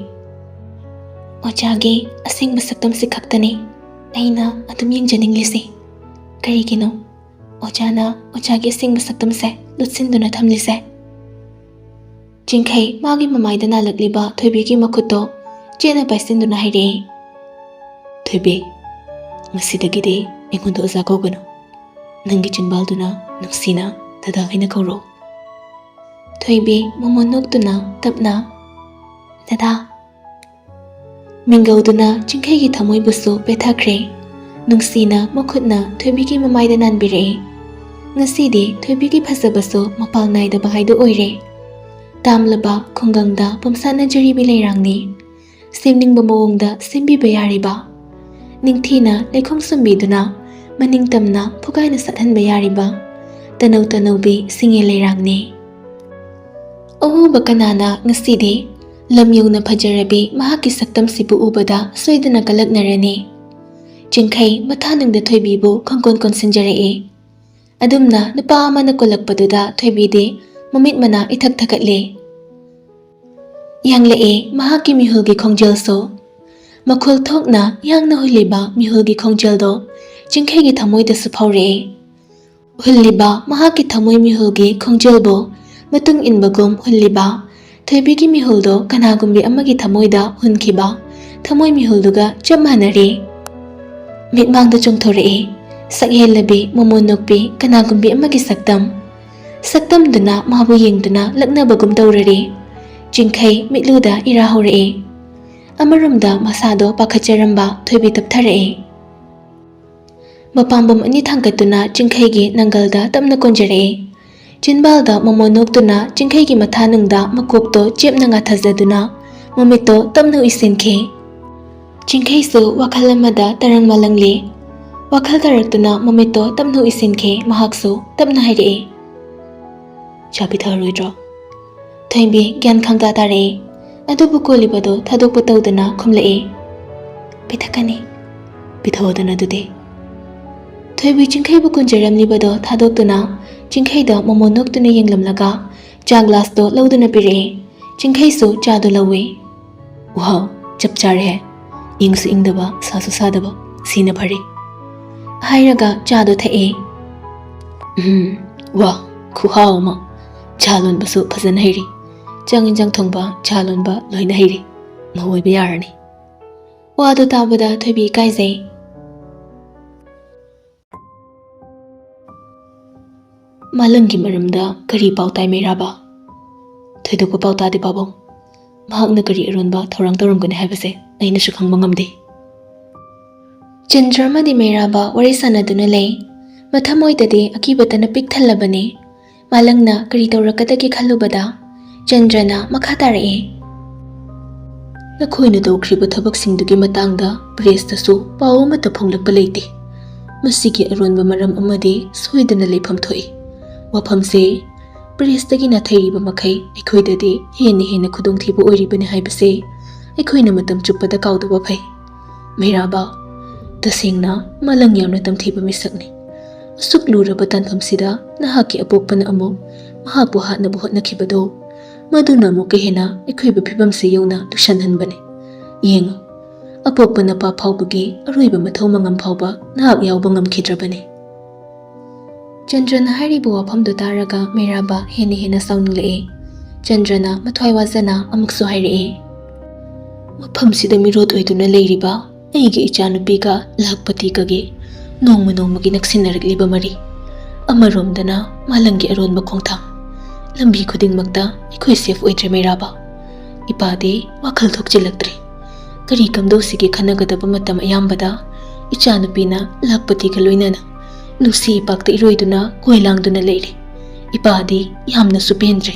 "ꯑꯣꯖꯥꯒꯤ ꯑꯁꯦꯡꯕ ꯁꯛꯇꯝꯁꯤ ꯈꯛꯇꯅꯤ ꯑꯩꯅ ꯑꯗꯨꯝ ꯌꯦꯡꯖꯅꯤꯡꯂꯤꯁꯤ꯫ ꯀꯔꯤꯒꯤꯅꯣ ꯑꯣꯖꯥꯅ ꯑꯣꯖꯥꯒꯤ ꯑꯁꯦꯡꯕ ꯁꯛꯇꯝꯁꯦ ꯂꯨꯠꯁꯤꯟꯗꯨꯅ ꯊꯝꯂꯤꯁꯦ?" ꯆꯤꯡꯈꯩ ꯃꯥꯒꯤ ꯃꯃꯥꯏꯗ ꯅꯥꯜꯂꯛꯂꯤꯕ ꯊꯣꯏꯕꯤꯒꯤ ꯃꯈꯨꯠꯇꯣ ꯆꯦꯠꯅ ꯄꯥꯏꯁꯤꯟꯗꯨꯅ ꯍꯥꯏꯔꯛꯏ꯫ "ꯊꯣꯏꯕꯤ, ꯉꯁꯤꯗꯒꯤꯗꯤ ꯑꯩꯉꯣꯟꯗ ꯑꯣꯖꯥ ꯀꯧꯒꯅꯨ꯫ ꯅꯪꯒꯤ ꯆꯤꯟꯕꯥꯜꯗꯨꯅ ꯅꯨꯡꯁꯤꯅ ꯗꯗꯥ ꯍꯥꯏꯅ ꯀꯧꯔꯣ꯫" ꯊꯣꯏꯕꯤ ꯃꯃꯣꯟ ꯅꯣꯛꯇꯨꯅ ꯇꯞꯅ, "ꯗꯗꯥ꯫" ꯃꯤꯡꯒꯧꯗꯨꯅ ꯆꯤꯡꯈꯩꯒꯤ ꯊꯃꯣꯏꯕꯨꯁꯨ ꯄꯦꯊꯈ꯭ꯔꯦ꯫ ꯅꯨꯡꯁꯤꯅ ꯃꯈꯨꯠꯅ ꯊꯣꯏꯕꯤꯒꯤ ꯃꯃꯥꯏꯗ ꯅꯥꯟꯕꯤꯔꯛꯏ꯫ ꯉꯁꯤꯗꯤ ꯊꯣꯏꯕꯤꯒꯤ ꯐꯖꯕꯁꯨ ꯃꯄꯥꯡ ꯅꯥꯏꯗꯕ ꯍꯥꯏꯗꯨ ꯑꯣꯏꯔꯦ꯫ ꯇꯥꯝꯂꯕ ꯈꯨꯡꯒꯪꯗ ꯄꯨꯝꯁꯥꯠꯅꯖꯔꯤꯕꯤ ꯂꯩꯔꯥꯡꯅꯤ꯫ ꯁꯦꯝꯅꯤꯡꯕ ꯃꯑꯣꯡꯗ ꯁꯦꯝꯕꯤꯕ ꯌꯥꯔꯤꯕ, ꯅꯤꯡꯊꯤꯅ ꯂꯩꯈꯣꯝ ꯁꯨꯝꯕꯤꯗꯨꯅ ꯃꯅꯤꯡ ꯇꯝꯅ ꯐꯨꯒꯥꯏꯅ ꯁꯥꯠꯍꯟꯕ ꯌꯥꯔꯤꯕ ꯇꯅꯧ ꯇꯅꯧꯕꯤ ꯁꯤꯡꯉꯦ ꯂꯩꯔꯥꯡꯅꯤ꯫ ꯑꯎꯕ ꯀꯅꯥꯅ ꯉꯁꯤꯗꯤ ꯂꯝ ꯌꯧꯅ ꯐꯖꯔꯕꯤ ꯃꯍꯥꯛꯀꯤ ꯁꯛꯇꯝꯁꯤꯕꯨ ꯎꯕꯗ ꯁꯣꯏꯗꯅ ꯀꯂꯛꯅꯔꯅꯤ꯫ ꯆꯤꯡꯈꯩ ꯃꯊꯥꯅꯨꯡꯗ ꯊꯣꯏꯕꯤꯕꯨ ꯈꯪꯀꯣꯟ ꯀꯣꯟꯁꯤꯟꯖꯔꯛꯏ꯫ ꯑꯗꯨꯝꯅ ꯅꯨꯄꯥ ꯑꯃꯅ ꯀꯣꯜꯂꯛꯄꯗꯨꯗ ꯊꯣꯏꯕꯤꯗꯤ ꯃꯃꯤꯠ ꯃꯅꯥ ꯏꯊꯛ ꯊꯛꯀꯠꯂꯦ꯫ ꯌꯥꯡꯂꯛꯑꯦ ꯃꯍꯥꯛꯀꯤ ꯃꯤꯍꯨꯜꯒꯤ ꯈꯣꯡꯖꯦꯜꯁꯨ꯫ ꯃꯈꯣꯜ ꯊꯣꯛꯅ ꯌꯥꯡꯅ ꯍꯨꯜꯂꯤꯕ ꯃꯤꯍꯨꯜꯒꯤ ꯈꯣꯡꯖꯦꯜꯗꯣ ꯆꯤꯡꯈꯩꯒꯤ ꯊꯃꯣꯏꯗꯁꯨ ꯐꯥꯎꯔꯛꯑꯦ꯫ ꯍꯨꯜꯂꯤꯕ ꯃꯍꯥꯛꯀꯤ ꯊꯃꯣꯏ ꯃꯤꯍꯨꯜꯒꯤ ꯈꯣꯡꯖꯦꯜꯕꯨ ꯃꯇꯨꯡ ꯏꯟꯕꯒꯨꯝ ꯍꯨꯜꯂꯤꯕ ꯊꯣꯏꯕꯤꯒꯤ ꯃꯤꯍꯨꯜꯗꯣ ꯀꯅꯥꯒꯨꯝꯕꯤ ꯑꯃꯒꯤ ꯊꯃꯣꯏꯗ ꯍꯨꯟꯈꯤꯕ ꯊꯃꯣꯏ ꯃꯤꯍꯨꯜꯗꯨꯒ ꯆꯞ ꯃꯥꯟꯅꯔꯦ꯫ ꯃꯤꯠꯃꯥꯡꯗ ꯆꯣꯡꯊꯣꯔꯛꯏ ꯁꯛꯍꯦꯜꯂꯕꯤ ꯃꯃꯣꯟ ꯅꯣꯛꯄꯤ ꯀꯅꯥꯒꯨꯝꯕꯤ ꯑꯃꯒꯤ ꯁꯛꯇꯝ꯫ ꯁꯛꯇꯝꯗꯨꯅ ꯃꯥꯕꯨ ꯌꯦꯡꯗꯨꯅ ꯂꯛꯅꯕꯒꯨꯝ ꯇꯧꯔꯔꯦ꯫ ꯆꯤꯡꯈꯩ ꯃꯤꯠꯂꯨꯗ ꯏꯔꯥ ꯍꯧꯔꯛꯏ꯫ ꯑꯃꯔꯣꯝꯗ ꯃꯁꯥꯗꯣ ꯄꯥꯈꯠꯆꯔꯝꯕ ꯊꯣꯏꯕꯤ ꯇꯞꯊꯔꯛꯏ꯫ ꯃꯄꯥꯝꯕꯣꯝ ꯑꯅꯤ ꯊꯥꯡꯒꯠꯇꯨꯅ ꯆꯤꯡꯈꯩꯒꯤ ꯅꯪꯒꯜꯗ ꯇꯞꯅ ꯀꯣꯟꯖꯔꯛꯏ꯫ ꯆꯤꯟꯕꯥꯜꯗ ꯃꯃꯣꯟ ꯅꯣꯛꯇꯨꯅ ꯆꯤꯡꯈꯩꯒꯤ ꯃꯊꯥꯅꯨꯡꯗ ꯃꯀꯣꯛꯇꯣ ꯆꯦꯞꯅ ꯉꯥꯊꯖꯗꯨꯅ ꯃꯃꯤꯠꯇꯣ ꯇꯞꯅ ꯎꯏꯁꯤꯟꯈꯤ꯫ ꯆꯤꯡꯈꯩꯁꯨ ꯋꯥꯈꯜ ꯑꯃꯗ ꯇꯔꯪ ꯃꯥꯂꯪꯂꯤ꯫ ꯋꯥꯈꯜ ꯇꯥꯔꯛꯇꯨꯅ ꯃꯃꯤꯠꯇꯣ ꯇꯞꯅ ꯎꯏꯁꯤꯟꯈꯤ꯫ ꯃꯍꯥꯛꯁꯨ ꯇꯞꯅ ꯍꯥꯏꯔꯛꯏ, "ꯆꯥ ꯄꯤꯊꯛꯑꯔꯣꯏꯗ꯭ꯔꯣ?" ꯊꯣꯏꯕꯤ ꯒ꯭ꯌꯥꯟ ꯈꯪꯇꯥ ꯇꯥꯔꯛꯏ꯫ ꯑꯗꯨꯕꯨ ꯀꯣꯜꯂꯤꯕꯗꯣ ꯊꯥꯗꯣꯛꯄ ꯇꯧꯗꯅ ꯈꯨꯝꯂꯛꯏ, "ꯄꯤꯊꯛꯀꯅꯤ꯫ ꯄꯤꯊꯛꯑꯣꯗꯅ ꯑꯗꯨꯗꯤ꯫" ꯊꯣꯏꯕꯤ ꯆꯤꯡꯈꯩꯕꯨ ꯀꯨꯟꯖꯔꯝꯂꯤꯕꯗꯣ ꯊꯥꯗꯣꯛꯇꯨꯅ ꯆꯤꯡꯈꯩꯗ ꯃꯃꯣꯟ ꯅꯣꯛꯇꯨꯅ ꯌꯦꯡꯂꯝꯂꯒ ꯆꯥ ꯒ꯭ꯂꯥꯁꯇꯣ ꯂꯧꯗꯨꯅ ꯄꯤꯔꯛꯏ꯫ ꯆꯤꯡꯈꯩꯁꯨ ꯆꯥꯗꯣ ꯂꯧꯏ꯫ "ꯋꯥꯎ, ꯆꯞ ꯆꯥꯔꯦꯍꯦ꯫ ꯏꯪꯁꯨ ꯏꯪꯗꯕ, ꯁꯥꯁꯨ ꯁꯥꯗꯕ, ꯁꯤꯅ ꯐꯔꯦ꯫" ꯍꯥꯏꯔꯒ ꯆꯥꯗꯣ ꯊꯛꯑꯦ꯫ "ꯎꯝ, ꯋꯥ, ꯈꯨꯍꯥꯎ ꯑꯃ꯫ ꯆꯥ ꯂꯣꯟꯕꯁꯨ ꯐꯖꯅ ꯍꯩꯔꯤ꯫ ꯆꯥꯛ ꯏꯟꯖꯥꯡ ꯊꯣꯡꯕ, ꯆꯥ ꯂꯣꯟꯕ ꯂꯣꯏꯅ ꯍꯩꯔꯤ꯫ ꯃꯧ ꯑꯣꯏꯕ ꯌꯥꯔꯅꯤ꯫" ꯋꯥꯗꯣ ꯇꯥꯕꯗ ꯊꯣꯏꯕꯤ ꯏꯀꯥꯏꯖꯩ꯫ "ꯃꯥꯂꯪꯒꯤ ꯃꯔꯝꯗ ꯀꯔꯤ ꯄꯥꯎ ꯇꯥꯏ ꯃꯩꯔꯥꯕ?" "ꯊꯣꯏꯗꯣꯛꯄ ꯄꯥꯎ ꯇꯥꯗꯦ ꯄꯥꯕꯨꯡ꯫ ꯃꯍꯥꯛꯅ ꯀꯔꯤ ꯑꯔꯣꯟꯕ ꯊꯧꯔꯥꯡ ꯇꯧꯔꯝꯒꯅꯤ ꯍꯥꯏꯕꯁꯦ ꯑꯩꯅꯁꯨ ꯈꯪꯕ ꯉꯝꯗꯦ꯫" ꯆꯟꯗ꯭ꯔ ꯑꯃꯗꯤ ꯃꯩꯔꯥꯕ ꯋꯥꯔꯤ ꯁꯥꯟꯅꯗꯨꯅ ꯂꯩ꯫ ꯃꯊꯃꯣꯏꯗꯗꯤ ꯑꯀꯤꯕꯇꯅ ꯄꯤꯛ ꯊꯜꯂꯕꯅꯤ꯫ ꯃꯥꯂꯪꯅ ꯀꯔꯤ ꯇꯧꯔꯛꯀꯗꯒꯦ ꯈꯜꯂꯨꯕꯗ ꯆꯟꯗ꯭ꯔꯅ ꯃꯈꯥ ꯇꯥꯔꯛꯏ, "ꯅꯈꯣꯏꯅ ꯇꯧꯈ꯭ꯔꯤꯕ ꯊꯕꯛꯁꯤꯡꯗꯨꯒꯤ ꯃꯇꯥꯡꯗ ꯄ꯭ꯔꯦꯁꯇꯁꯨ ꯄꯥꯎ ꯑꯃꯠꯇ ꯐꯣꯡꯂꯛꯄ ꯂꯩꯇꯦ꯫ ꯃꯁꯤꯒꯤ ꯑꯔꯣꯟꯕ ꯃꯔꯝ ꯑꯃꯗꯤ ꯁꯣꯏꯗꯅ ꯂꯩꯐꯝ ꯊꯣꯛꯏ꯫ ꯋꯥꯐꯝꯁꯦ ꯄ꯭ꯔꯦꯁꯇꯒꯤ ꯅꯥꯊꯩꯔꯤꯕ ꯃꯈꯩ ꯑꯩꯈꯣꯏꯗꯗꯤ ꯍꯦꯟꯅ ꯍꯦꯟꯅ ꯈꯨꯗꯣꯡꯊꯤꯕ ꯑꯣꯏꯔꯤꯕꯅꯤ ꯍꯥꯏꯕꯁꯦ ꯑꯩꯈꯣꯏꯅ ꯃꯇꯝ ꯆꯨꯞꯄꯗ ꯀꯥꯎꯗꯕ ꯐꯩ꯫ ꯃꯩꯔꯥꯕ, ꯇꯁꯦꯡꯅ ꯃꯥꯂꯪ ꯌꯥꯝꯅ ꯇꯝꯊꯤꯕ ꯃꯤꯁꯛꯅꯤ꯫ ꯑꯁꯨꯛ ꯂꯨꯔꯕ ꯇꯥꯟꯐꯝꯁꯤꯗ ꯅꯍꯥꯛꯀꯤ ꯑꯄꯣꯛꯄꯅ ꯑꯃꯨꯛ ꯃꯍꯥꯛꯄꯨ ꯍꯥꯠꯅꯕ ꯍꯣꯠꯅꯈꯤꯕꯗꯣ ꯃꯗꯨꯅ ꯑꯃꯨꯛꯀ ꯍꯦꯟꯅ ꯑꯩꯈꯣꯏꯕꯨ ꯐꯤꯕꯝꯁꯤ ꯌꯧꯅ ꯂꯨꯁꯟꯍꯟꯕꯅꯤ꯫ ꯌꯦꯡꯉꯨ, ꯑꯄꯣꯛꯄ ꯅꯨꯄꯥ ꯐꯥꯎꯕꯒꯤ ꯑꯔꯣꯏꯕ ꯃꯊꯧ ꯃꯉꯝ ꯐꯥꯎꯕ ꯅꯍꯥꯛ ꯌꯥꯎꯕ ꯉꯝꯈꯤꯗ꯭ꯔꯕꯅꯤ꯫ ꯆꯟꯗ꯭ꯔꯅ ꯍꯥꯏꯔꯤꯕ ꯋꯥꯐꯝꯗꯨ ꯇꯥꯔꯒ ꯃꯩꯔꯥꯕ ꯍꯦꯟꯅ ꯍꯦꯟꯅ ꯁꯥꯎꯅꯤꯡꯂꯛꯑꯦ꯫ ꯆꯟꯗ꯭ꯔꯅ ꯃꯊ꯭ꯋꯥꯏ ꯋꯥꯖꯅ ꯑꯃꯨꯛꯁꯨ ꯍꯥꯏꯔꯛꯑꯦ, "ꯃꯐꯝꯁꯤꯗ ꯃꯤꯔꯣꯠ ꯑꯣꯏꯗꯨꯅ ꯂꯩꯔꯤꯕ ꯑꯩꯒꯤ ꯏꯆꯥꯅꯨꯄꯤꯒ ꯂꯥꯈꯄꯇꯤꯒꯒꯤ ꯅꯣꯡꯃ ꯅꯣꯡꯃꯒꯤ ꯅꯛꯁꯤꯟꯅꯔꯛꯂꯤꯕ ꯃꯔꯤ, ꯑꯃꯔꯣꯝꯗꯅ ꯃꯥꯂꯪꯒꯤ ꯑꯔꯣꯟꯕ ꯈꯣꯡꯊꯥꯡ, ꯂꯝꯕꯤ ꯈꯨꯗꯤꯡꯃꯛꯇ ꯑꯩꯈꯣꯏ ꯁꯦꯐ ꯑꯣꯏꯗ꯭ꯔꯦ ꯃꯩꯔꯥꯕ꯫ ꯏꯄꯥꯗꯤ ꯋꯥꯈꯜ ꯊꯣꯛꯆꯤꯜꯂꯛꯇ꯭ꯔꯦ꯫ ꯀꯔꯤ ꯀꯝꯗꯧꯁꯤꯒꯦ ꯈꯟꯅꯒꯗꯕ ꯃꯇꯝ ꯑꯌꯥꯝꯕꯗ ꯏꯆꯥꯅꯨꯄꯤꯅ ꯂꯥꯈꯄꯇꯤꯒ ꯂꯣꯏꯅꯅ ꯅꯨꯡꯁꯤ ꯏꯄꯥꯛꯇ ꯏꯔꯣꯏꯗꯨꯅ ꯀꯣꯏ ꯂꯥꯡꯗꯨꯅ ꯂꯩꯔꯦ꯫ ꯏꯄꯥꯗꯤ ꯌꯥꯝꯅꯁꯨ ꯄꯦꯟꯗ꯭ꯔꯦ꯫"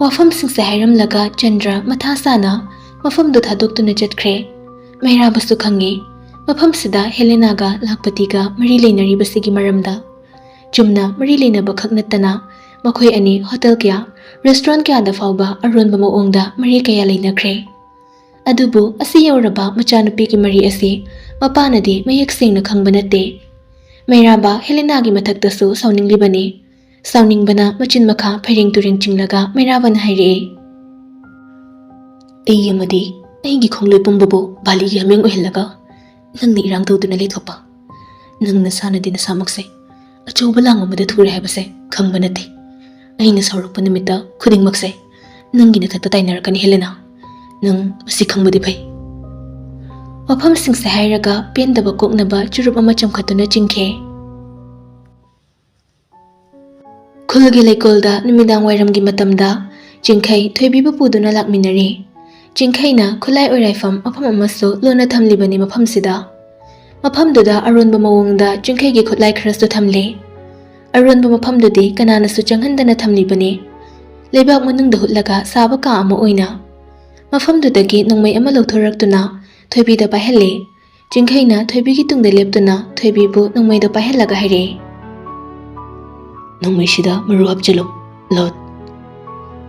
ꯋꯥꯐꯝꯁꯤꯡꯁꯦ ꯍꯥꯏꯔꯝꯂꯒ ꯆꯟꯗ꯭ꯔ ꯃꯊꯥ ꯁꯥꯅ ꯃꯐꯝꯗꯨ ꯊꯥꯗꯣꯛꯇꯨꯅ ꯆꯠꯈ꯭ꯔꯦ꯫ ꯃꯩꯔꯥꯕꯁꯨ ꯈꯪꯉꯤ ꯃꯐꯝꯁꯤꯗ ꯍꯦꯂꯦꯅꯥꯒ ꯂꯥꯈꯄꯇꯤꯒ ꯃꯔꯤ ꯂꯩꯅꯔꯤꯕꯁꯤꯒꯤ ꯃꯔꯝꯗ꯫ ꯆꯨꯝꯅ ꯃꯔꯤ ꯂꯩꯅꯕ ꯈꯛ ꯅꯠꯇꯅ ꯃꯈꯣꯏ ꯑꯅꯤ ꯍꯣꯇꯦꯜ ꯀꯌꯥ, ꯔꯦꯁꯇꯨꯔꯦꯟ ꯀꯌꯥꯗ ꯐꯥꯎꯕ ꯑꯔꯣꯟꯕ ꯃꯑꯣꯡꯗ ꯃꯔꯤ ꯀꯌꯥ ꯂꯩꯅꯈ꯭ꯔꯦ꯫ ꯑꯗꯨꯕꯨ ꯑꯁꯤ ꯌꯧꯔꯕ ꯃꯆꯥꯅꯨꯄꯤꯒꯤ ꯃꯔꯤ ꯑꯁꯤ ꯃꯄꯥꯅꯗꯤ ꯃꯌꯦꯛ ꯁꯦꯡꯅ ꯈꯪꯕ ꯅꯠꯇꯦ꯫ ꯃꯩꯔꯥꯕ ꯍꯦꯂꯦꯅꯥꯒꯤ ꯃꯊꯛꯇꯁꯨ ꯁꯥꯎꯅꯤꯡꯂꯤꯕꯅꯤ꯫ ꯁꯥꯎꯅꯤꯡꯕꯅ ꯃꯆꯤꯟ ꯃꯈꯥ ꯐꯩꯔꯦꯡ ꯇꯨꯔꯦꯡ ꯆꯤꯡꯂꯒ ꯃꯩꯔꯥꯕꯅ ꯍꯥꯏꯔꯛꯑꯦ, "ꯑꯩ ꯑꯃꯗꯤ ꯑꯩꯒꯤ ꯈꯣꯡꯂꯣꯏ ꯄꯨꯝꯕꯕꯨ ꯕꯥꯂꯤꯒꯤ ꯍꯥꯃꯦꯡ ꯑꯣꯏꯍꯜꯂꯒ ꯅꯪꯅ ꯏꯔꯥꯡ ꯇꯧꯗꯨꯅ ꯂꯩꯊꯣꯛꯄ꯫ ꯅꯪ ꯅꯁꯥꯅꯗꯤ ꯅꯁꯥꯃꯛꯁꯦ ꯑꯆꯧꯕ ꯂꯥꯡ ꯑꯃꯗ ꯊꯨꯔꯦ ꯍꯥꯏꯕꯁꯦ ꯈꯪꯕ ꯅꯠꯇꯦ꯫ ꯑꯩꯅ ꯁꯥꯎꯔꯛꯄ ꯅꯨꯃꯤꯠꯇ ꯈꯨꯗꯤꯡꯃꯛꯁꯦ ꯅꯪꯒꯤ ꯅꯊꯛꯇ ꯇꯥꯏꯅꯔꯛꯀꯅꯤ ꯍꯦꯂꯦꯅꯥ꯫ ꯅꯪ ꯃꯁꯤ ꯈꯪꯕꯗꯤ ꯐꯩ꯫" ꯋꯥꯐꯝꯁꯤꯡꯁꯦ ꯍꯥꯏꯔꯒ ꯄꯦꯟꯗꯕ ꯀꯣꯛꯅꯕ ꯆꯨꯔꯨꯞ ꯑꯃ ꯆꯝꯈꯠꯇꯨꯅ ꯆꯤꯡꯈꯤ꯫ ꯈꯨꯜꯒꯤ ꯂꯩꯀꯣꯜꯗ ꯅꯨꯃꯤꯗꯥꯡ ꯋꯥꯏꯔꯝꯒꯤ ꯃꯇꯝꯗ ꯆꯤꯡꯈꯩ ꯊꯣꯏꯕꯤꯕꯨ ꯄꯨꯗꯨꯅ ꯂꯥꯛꯃꯤꯟꯅꯔꯤ꯫ ꯆꯤꯡꯈꯩꯅ ꯈꯨꯠꯂꯥꯏ ꯑꯣꯏꯔꯥꯏꯐꯝ ꯃꯐꯝ ꯑꯃꯁꯨ ꯂꯣꯟꯅ ꯊꯝꯂꯤꯕꯅꯤ ꯃꯐꯝꯁꯤꯗ꯫ ꯃꯐꯝꯗꯨꯗ ꯑꯔꯣꯟꯕ ꯃꯑꯣꯡꯗ ꯆꯤꯡꯈꯩꯒꯤ ꯈꯨꯠꯂꯥꯏ ꯈꯔꯁꯨ ꯊꯝꯂꯤ꯫ ꯑꯔꯣꯟꯕ ꯃꯐꯝꯗꯨꯗꯤ ꯀꯅꯥꯅꯁꯨ ꯆꯪꯍꯟꯗꯅ ꯊꯝꯂꯤꯕꯅꯤ꯫ ꯂꯩꯕꯥꯛ ꯃꯅꯨꯡꯗ ꯍꯨꯠꯂꯒ ꯁꯥꯕ ꯀꯥ ꯑꯃ ꯑꯣꯏꯅ꯫ ꯃꯐꯝꯗꯨꯗꯒꯤ ꯅꯣꯡꯃꯩ ꯑꯃ ꯂꯧꯊꯣꯔꯛꯇꯨꯅ ꯊꯣꯏꯕꯤꯗ ꯄꯥꯏꯍꯜꯂꯤ꯫ ꯆꯤꯡꯈꯩꯅ ꯊꯣꯏꯕꯤꯒꯤ ꯇꯨꯡꯗ ꯂꯦꯞꯇꯨꯅ ꯊꯣꯏꯕꯤꯕꯨ ꯅꯣꯡꯃꯩꯗꯣ ꯄꯥꯏꯍꯜꯂꯒ ꯍꯥꯏꯔꯛꯏ, "ꯅꯣꯡꯃꯩꯁꯤꯗ ꯃꯔꯨ ꯍꯥꯞꯆꯤꯜꯂꯨ꯫ ꯂꯣꯠ꯫"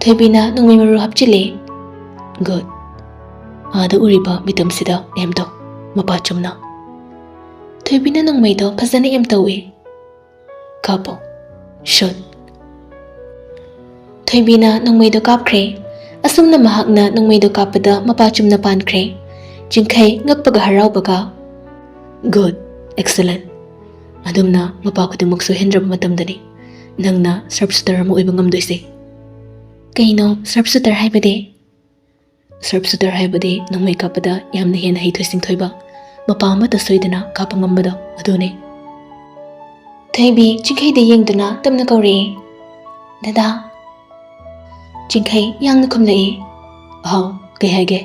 ꯊꯣꯏꯕꯤꯅ ꯅꯣꯡꯃꯩ ꯃꯔꯨ ꯍꯥꯞꯆꯤꯜꯂꯦ꯫ "ꯒꯨꯗ꯫ ꯑꯥꯗ ꯎꯔꯤꯕ ꯃꯤꯇꯝꯁꯤꯗ ꯑꯦꯝ ꯇꯧ꯫ ꯃꯄꯥ ꯆꯨꯝꯅ꯫" ꯊꯣꯏꯕꯤꯅ ꯅꯣꯡꯃꯩꯗꯣ ꯐꯖꯅ ꯑꯦꯝ ꯇꯧꯏ꯫ "ꯀꯥꯞꯄꯣ꯫ ꯁꯨꯠ꯫" ꯊꯣꯏꯕꯤꯅ ꯅꯣꯡꯃꯩꯗꯣ ꯀꯥꯞꯈ꯭ꯔꯦ꯫ ꯑꯁꯨꯝꯅ ꯃꯍꯥꯛꯅ ꯅꯣꯡꯃꯩꯗꯣ ꯀꯥꯞꯄꯗ ꯃꯄꯥ ꯆꯨꯝꯅ ꯄꯥꯟꯈ꯭ꯔꯦ꯫ ꯆꯤꯡꯈꯩ ꯉꯛꯄꯒ ꯍꯔꯥꯎꯕꯒ, "Good, excellent꯫ ꯑꯗꯨꯝꯅ ꯃꯄꯥ ꯈꯨꯗꯤꯡꯃꯛ ꯁꯣꯏꯍꯟꯗ꯭ꯔꯕ ꯃꯇꯝꯗꯅꯤ ꯅꯪꯅ sharp shooter ꯑꯃ ꯑꯣꯏꯕ ꯉꯝꯗꯣꯏꯁꯦ꯫" "ꯀꯩꯅꯣ sharp shooter ꯍꯥꯏꯕꯗꯤ?" "Sharp shooter ꯍꯥꯏꯕꯗꯤ ꯅꯣꯡꯃꯩ ꯀꯥꯞꯄꯗ ꯌꯥꯝꯅ ꯍꯦꯟꯅ ꯍꯩꯊꯣꯏ ꯁꯤꯡꯊꯣꯏꯕ, ꯃꯄꯥ ꯑꯃꯠꯇ ꯁꯣꯏꯗꯅ ꯀꯥꯞꯄ ꯉꯝꯕꯗꯣ ꯑꯗꯨꯅꯤ꯫" ꯊꯣꯏꯕꯤ ꯆꯤꯡꯈꯩꯗ ꯌꯦꯡꯗꯨꯅ ꯇꯞꯅ ꯀꯧꯔꯛꯏ, "ꯗꯗꯥ꯫" ꯆꯤꯡꯈꯩ ꯌꯥꯡꯅ ꯈꯨꯝꯂꯛꯏ, "ꯍꯥꯎ, ꯀꯩ ꯍꯥꯏꯒꯦ?"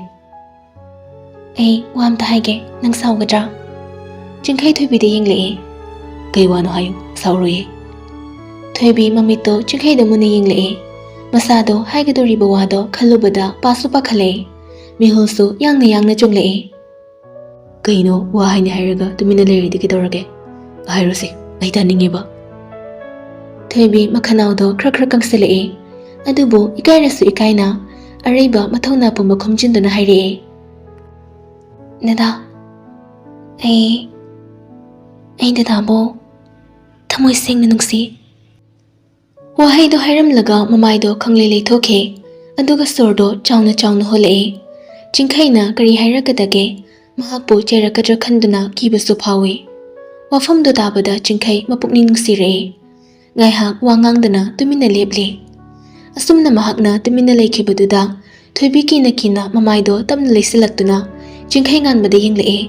"ꯑꯩ ꯋꯥ ꯑꯝꯇ ꯍꯥꯏꯒꯦ, ꯅꯪ ꯁꯥꯎꯒꯗ꯭ꯔꯥ?" ꯆꯤꯡꯈꯩ ꯊꯣꯏꯕꯤꯗ ꯌꯦꯡꯂꯛꯏ꯫ "ꯀꯩ ꯋꯥꯅꯣ ꯍꯥꯏꯌꯨ, ꯁꯥꯎꯔꯣꯏꯌꯦ꯫" ꯊꯣꯏꯕꯤ ꯃꯃꯤꯠꯇꯣ ꯆꯤꯡꯈꯩꯗ ꯃꯨꯟꯅ ꯌꯦꯡꯂꯛꯏ꯫ ꯃꯁꯥꯗꯣ ꯍꯥꯏꯒꯗꯧꯔꯤꯕ ꯋꯥꯗꯣ ꯈꯜꯂꯨꯕꯗ ꯄꯥꯁꯨ ꯄꯥꯈꯠꯂꯛꯏ꯫ ꯃꯤꯍꯨꯜꯁꯨ ꯌꯥꯡꯅ ꯌꯥꯡꯅ ꯆꯣꯡꯂꯛꯏ꯫ "ꯀꯩꯅꯣ, ꯋꯥ ꯍꯥꯏꯅꯤ ꯍꯥꯏꯔꯒ ꯇꯨꯃꯤꯟꯅ ꯂꯩꯔꯤꯗꯤ ꯀꯩꯗꯧꯔꯒꯦ? ꯍꯥꯏꯔꯣꯁꯦ, ꯑꯩ ꯇꯥꯅꯤꯡꯉꯦꯕ꯫" ꯊꯣꯏꯕꯤ ꯃꯈꯅꯥꯎꯗꯣ ꯈꯔ ꯈꯔ ꯀꯪꯁꯤꯜꯂꯛꯏ꯫ ꯑꯗꯨꯕꯨ ꯏꯀꯥꯏꯔꯁꯨ ꯏꯀꯥꯏꯅ ꯑꯔꯩꯕ ꯃꯊꯧꯅꯥ ꯄꯨꯝꯕ ꯈꯣꯝꯖꯤꯟꯗꯨꯅ ꯍꯥꯏꯔꯛꯏ, "ꯗꯗꯥ, ꯑꯩ, ꯑꯩ ꯗꯗꯥꯕꯨ ꯊꯃꯣꯏ ꯁꯦꯡꯅ ꯅꯨꯡꯁꯤ꯫" ꯋꯥꯍꯩꯗꯣ ꯍꯥꯏꯔꯝꯂꯒ ꯃꯃꯥꯏꯗꯣ ꯈꯪꯂꯩ ꯂꯩꯊꯣꯛꯈꯤ꯫ ꯑꯗꯨꯒ ꯁꯣꯔꯗꯣ ꯆꯥꯎꯅ ꯆꯥꯎꯅ ꯍꯣꯜꯂꯛꯏ꯫ ꯆꯤꯡꯈꯩꯅ ꯀꯔꯤ ꯍꯥꯏꯔꯛꯀꯗꯒꯦ? ꯃꯍꯥꯛꯄꯨ ꯆꯩꯔꯛꯀꯗ꯭ꯔꯥ ꯈꯟꯗꯨꯅ ꯀꯤꯕꯁꯨ ꯐꯥꯎꯏ꯫ ꯋꯥꯐꯝꯗꯣ ꯇꯥꯕꯗ ꯆꯤꯡꯈꯩ ꯃꯄꯨꯛꯅꯤꯡ ꯅꯨꯡꯁꯤꯔꯛꯏ꯫ ꯉꯥꯏꯍꯥꯛ ꯋꯥ ꯉꯥꯡꯗꯅ ꯇꯨꯃꯤꯟꯅ ꯂꯦꯞꯂꯤ꯫ ꯑꯁꯨꯝꯅ ꯃꯍꯥꯛꯅ ꯇꯨꯃꯤꯟꯅ ꯂꯩꯈꯤꯕꯗꯨꯗ ꯊꯣꯏꯕꯤ ꯀꯤꯅ ꯀꯤꯅ ꯃꯃꯥꯏꯗꯣ ꯇꯞꯅ ꯂꯩꯁꯤꯜꯂꯛꯇꯨꯅ ꯆꯤꯡꯈꯩ ꯉꯥꯟꯕꯗ ꯌꯦꯡꯂꯛꯏ꯫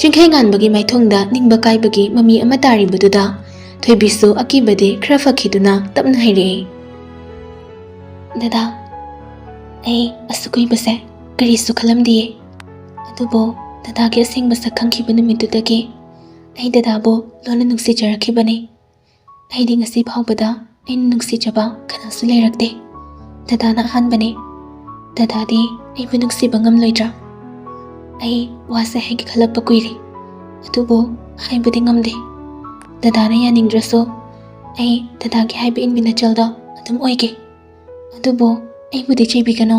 ꯆꯤꯡꯈꯩ ꯉꯥꯟꯕꯒꯤ ꯃꯥꯏꯊꯣꯡꯗ ꯅꯤꯡꯕ ꯀꯥꯏꯕꯒꯤ ꯃꯃꯤ ꯑꯃ ꯇꯥꯔꯤꯕꯗꯨꯗ ꯊꯣꯏꯕꯤꯁꯨ ꯑꯀꯤꯕꯗꯤ ꯈꯔ ꯐꯈꯤꯗꯨꯅ ꯇꯞꯅ ꯍꯥꯏꯔꯛꯏ, "ꯗꯗꯥ, ꯑꯩ ꯑꯁꯨꯛ ꯀꯨꯏꯕꯁꯦ ꯀꯔꯤꯁꯨ ꯈꯜꯂꯝꯗꯤꯌꯦ꯫ ꯑꯗꯨꯕꯨ ꯗꯗꯥꯒꯤ ꯑꯁꯦꯡꯕ ꯁꯛ ꯈꯪꯈꯤꯕ ꯅꯨꯃꯤꯠꯇꯨꯗꯒꯤ ꯑꯩ ꯗꯗꯥꯕꯨ ꯂꯣꯟꯅ ꯅꯨꯡꯁꯤꯖꯔꯛꯈꯤꯕꯅꯤ꯫ ꯑꯩꯗꯤ ꯉꯁꯤ ꯐꯥꯎꯕꯗ ꯑꯩꯅ ꯅꯨꯡꯁꯤꯖꯕ ꯀꯅꯥꯁꯨ ꯂꯩꯔꯛꯇꯦ꯫ ꯗꯗꯥꯅ ꯑꯍꯥꯟꯕꯅꯤ꯫ ꯗꯗꯥꯗꯤ ꯑꯩꯕꯨ ꯅꯨꯡꯁꯤꯕ ꯉꯝꯂꯣꯏꯗ꯭ꯔꯥ? ꯑꯩ ꯋꯥꯁꯦ ꯍꯥꯏꯒꯦ ꯈꯜꯂꯛꯄ ꯀꯨꯏꯔꯦ, ꯑꯗꯨꯕꯨ ꯍꯥꯏꯕꯗꯤ ꯉꯝꯗꯦ꯫ ꯗꯗꯥꯅ ꯌꯥꯅꯤꯡꯗ꯭ꯔꯁꯨ ꯑꯩ ꯗꯗꯥꯒꯤ ꯍꯥꯏꯕ ꯏꯟꯕꯤ ꯅꯆꯜꯗꯣ ꯑꯗꯨꯝ ꯑꯣꯏꯒꯦ꯫ ꯑꯗꯨꯕꯨ ꯑꯩꯕꯨꯗꯤ ꯆꯩꯕꯤꯒꯅꯨ꯫"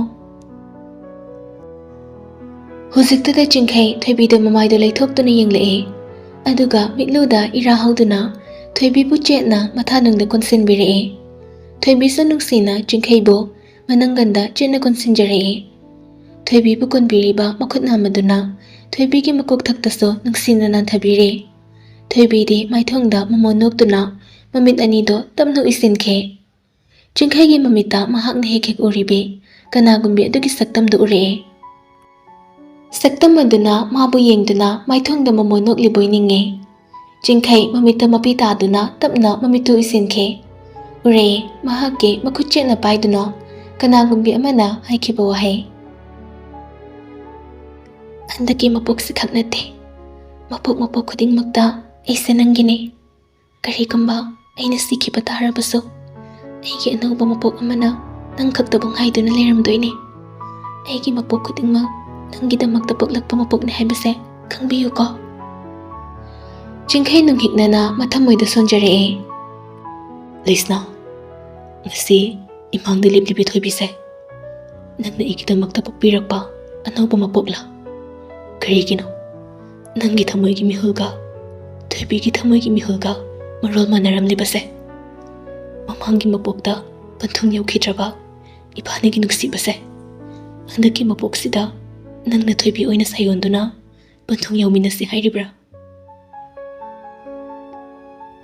ꯍꯧꯖꯤꯛꯇꯗ ꯆꯤꯡꯈꯩ ꯊꯣꯏꯕꯤꯗ ꯃꯃꯥꯏꯗ ꯂꯩꯊꯣꯛꯇꯨꯅ ꯌꯦꯡꯂꯛꯏ꯫ ꯑꯗꯨꯒ ꯃꯤꯠꯂꯨꯗ ꯏꯔꯥ ꯍꯧꯗꯨꯅ ꯊꯣꯏꯕꯤꯕꯨ ꯆꯦꯠꯅ ꯃꯊꯥꯅꯨꯡꯗ ꯀꯣꯟꯁꯤꯟꯕꯤꯔꯛꯏ꯫ ꯊꯣꯏꯕꯤꯁꯨ ꯅꯨꯡꯁꯤꯅ ꯆꯤꯡꯈꯩꯕꯨ ꯃꯅꯪꯒꯟꯗ ꯆꯦꯠꯅ ꯀꯣꯟꯁꯤꯟꯖꯔꯛꯏ꯫ ꯊꯣꯏꯕꯤꯕꯨ ꯀꯣꯟꯕꯤꯔꯤꯕ ꯃꯈꯨꯠ ꯅꯥꯝꯃꯗꯨꯅ ꯊꯣꯏꯕꯤꯒꯤ ꯃꯀꯣꯛ ꯊꯛꯇꯁꯨ ꯅꯨꯡꯁꯤꯅ ꯅꯥꯟꯊꯕꯤꯔꯦ꯫ ꯊꯣꯏꯕꯤꯗꯤ ꯃꯥꯏꯊꯣꯡꯗ ꯃꯃꯣꯟ ꯅꯣꯛꯇꯨꯅ ꯃꯃꯤꯠ ꯑꯅꯤꯗꯣ ꯇꯞꯅ ꯎꯏꯁꯤꯟꯈꯤ꯫ ꯆꯤꯡꯈꯩꯒꯤ ꯃꯃꯤꯠꯇ ꯃꯍꯥꯛꯅ ꯍꯦꯛ ꯍꯦꯛ ꯎꯔꯤꯕꯤ ꯀꯅꯥꯒꯨꯝꯕꯤ ꯑꯗꯨꯒꯤ ꯁꯛꯇꯝꯗꯨ ꯎꯔꯛꯑꯦ꯫ ꯁꯛꯇꯝ ꯑꯗꯨꯅ ꯃꯥꯕꯨ ꯌꯦꯡꯗꯨꯅ ꯃꯥꯏꯊꯣꯡꯗ ꯃꯃꯣꯟ ꯅꯣꯛꯂꯤꯕꯣꯏ ꯅꯤꯡꯉꯦ꯫ ꯆꯤꯡꯈꯩ ꯃꯃꯤꯠꯇ ꯃꯄꯤ ꯇꯥꯗꯨꯅ ꯇꯞꯅ ꯃꯃꯤꯠꯇꯨ ꯎꯏꯁꯤꯟꯈꯤ꯫ ꯎꯔꯦ, ꯃꯍꯥꯛꯀꯤ ꯃꯈꯨꯠ ꯆꯦꯠꯅ ꯄꯥꯏꯗꯨꯅ ꯀꯅꯥꯒꯨꯝꯕꯤ ꯑꯃꯅ ꯍꯥꯏꯈꯤꯕ ꯋꯥꯍꯩ, "ꯍꯟꯗꯛꯀꯤ ꯃꯄꯣꯛꯁꯤ ꯈꯛ ꯅꯠꯇꯦ, ꯃꯄꯣꯛ ꯃꯄꯣꯛ ꯈꯨꯗꯤꯡꯃꯛꯇ ꯑꯩꯁꯦ ꯅꯪꯒꯤꯅꯤ꯫ ꯀꯔꯤꯒꯨꯝꯕ ꯑꯩꯅ ꯁꯤꯈꯤꯕ ꯇꯥꯔꯕꯁꯨ, ꯑꯩꯒꯤ ꯑꯅꯧꯕ ꯃꯄꯣꯛ ꯑꯃꯅ ꯅꯪ ꯈꯛꯇꯕꯨ ꯉꯥꯏꯗꯨꯅ ꯂꯩꯔꯝꯗꯣꯏꯅꯤ꯫ ꯑꯩꯒꯤ ꯃꯄꯣꯛ ꯈꯨꯗꯤꯡꯃꯛ ꯅꯪꯒꯤꯗꯃꯛꯇ ꯄꯣꯛꯂꯛꯄ ꯃꯄꯣꯛꯅꯤ ꯍꯥꯏꯕꯁꯦ ꯈꯪꯕꯤꯌꯨꯀꯣ꯫" ꯆꯤꯡꯈꯩ ꯅꯨꯡꯍꯤꯛꯅꯅ ꯃꯊꯃꯣꯏꯗ ꯁꯣꯟꯖꯔꯛꯑꯦ꯫ "ꯂꯩꯁꯅꯥ, ꯉꯁꯤ ꯏꯃꯥꯡꯗ ꯂꯦꯞꯂꯤꯕꯤ ꯊꯣꯏꯕꯤꯁꯦ ꯅꯪꯅ ꯑꯩꯒꯤꯗꯃꯛꯇ ꯄꯣꯛꯄꯤꯔꯛꯄ ꯑꯅꯧꯕ ꯃꯄꯣꯛꯂꯥ? ꯀꯔꯤꯒꯤꯅꯣ ꯅꯪꯒꯤ ꯊꯃꯣꯏꯒꯤ ꯃꯤꯍꯨꯜꯒ ꯊꯣꯏꯕꯤꯒꯤ ꯊꯃꯣꯏꯒꯤ ꯃꯤꯍꯨꯜꯒ ꯃꯔꯣꯜ ꯃꯥꯟꯅꯔꯝꯂꯤꯕꯁꯦ? ꯃꯃꯥꯡꯒꯤ ꯃꯄꯣꯛꯇ ꯄꯟꯊꯨꯡ ꯌꯧꯈꯤꯗ꯭ꯔꯕ ꯏꯕꯥꯅꯤꯒꯤ ꯅꯨꯡꯁꯤꯕꯁꯦ ꯍꯟꯗꯛꯀꯤ ꯃꯄꯣꯛꯁꯤꯗ ꯅꯪꯅ ꯊꯣꯏꯕꯤ ꯑꯣꯏꯅ ꯁꯥꯌꯣꯟꯗꯨꯅ ꯄꯟꯊꯨꯡ ꯌꯧꯃꯤꯟꯅꯁꯤ ꯍꯥꯏꯔꯤꯕ꯭ꯔꯥ?"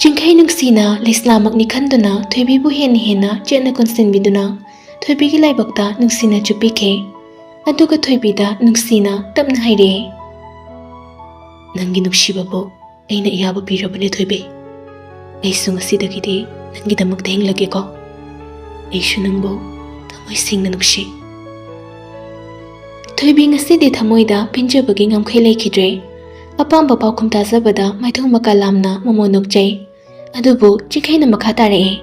ꯆꯤꯡꯈꯩ ꯅꯨꯡꯁꯤꯅ ꯂꯩꯁꯅꯥꯃꯛꯅꯤ ꯈꯟꯗꯨꯅ ꯊꯣꯏꯕꯤꯕꯨ ꯍꯦꯟꯅ ꯍꯦꯟꯅ ꯆꯦꯠꯅ ꯀꯣꯟꯁꯤꯟꯕꯤꯗꯨꯅ ꯊꯣꯏꯕꯤꯒꯤ ꯂꯥꯏꯕꯛꯇ ꯅꯨꯡꯁꯤꯅ ꯆꯨꯞꯄꯤꯈꯤ꯫ ꯑꯗꯨꯒ ꯊꯣꯏꯕꯤꯗ ꯅꯨꯡꯁꯤꯅ ꯇꯞꯅ ꯍꯥꯏꯔꯛꯑꯦ, "ꯅꯪꯒꯤ ꯅꯨꯡꯁꯤꯕꯕꯨ ꯑꯩꯅ ꯏꯌꯥꯕ ꯄꯤꯔꯕꯅꯦ ꯊꯣꯏꯕꯤ꯫ ꯑꯩꯁꯨ ꯉꯁꯤꯗꯒꯤꯗꯤ ꯅꯪꯒꯤꯗꯃꯛꯇ ꯍꯤꯡꯂꯒꯦꯀꯣ꯫ ꯑꯩꯁꯨ ꯅꯪꯕꯨ ꯊꯃꯣꯏ ꯁꯦꯡꯅ ꯅꯨꯡꯁꯤ꯫" ꯊꯣꯏꯕꯤ ꯉꯁꯤꯗꯤ ꯊꯃꯣꯏꯗ ꯄꯦꯟꯖꯕꯒꯤ ꯉꯝꯈꯩ ꯂꯩꯈꯤꯗ꯭ꯔꯦ꯫ ꯑꯄꯥꯝꯕ ꯄꯥꯎꯈꯨꯝ ꯇꯥꯖꯕꯗ ꯃꯥꯏꯊꯣꯡ ꯃꯀꯥ ꯂꯥꯝꯅ ꯃꯃꯣꯟ ꯅꯣꯛꯆꯩ꯫ ꯑꯗꯨꯕꯨ ꯆꯤꯡꯈꯩꯅ ꯃꯈꯥ ꯇꯥꯔꯛꯑꯦ,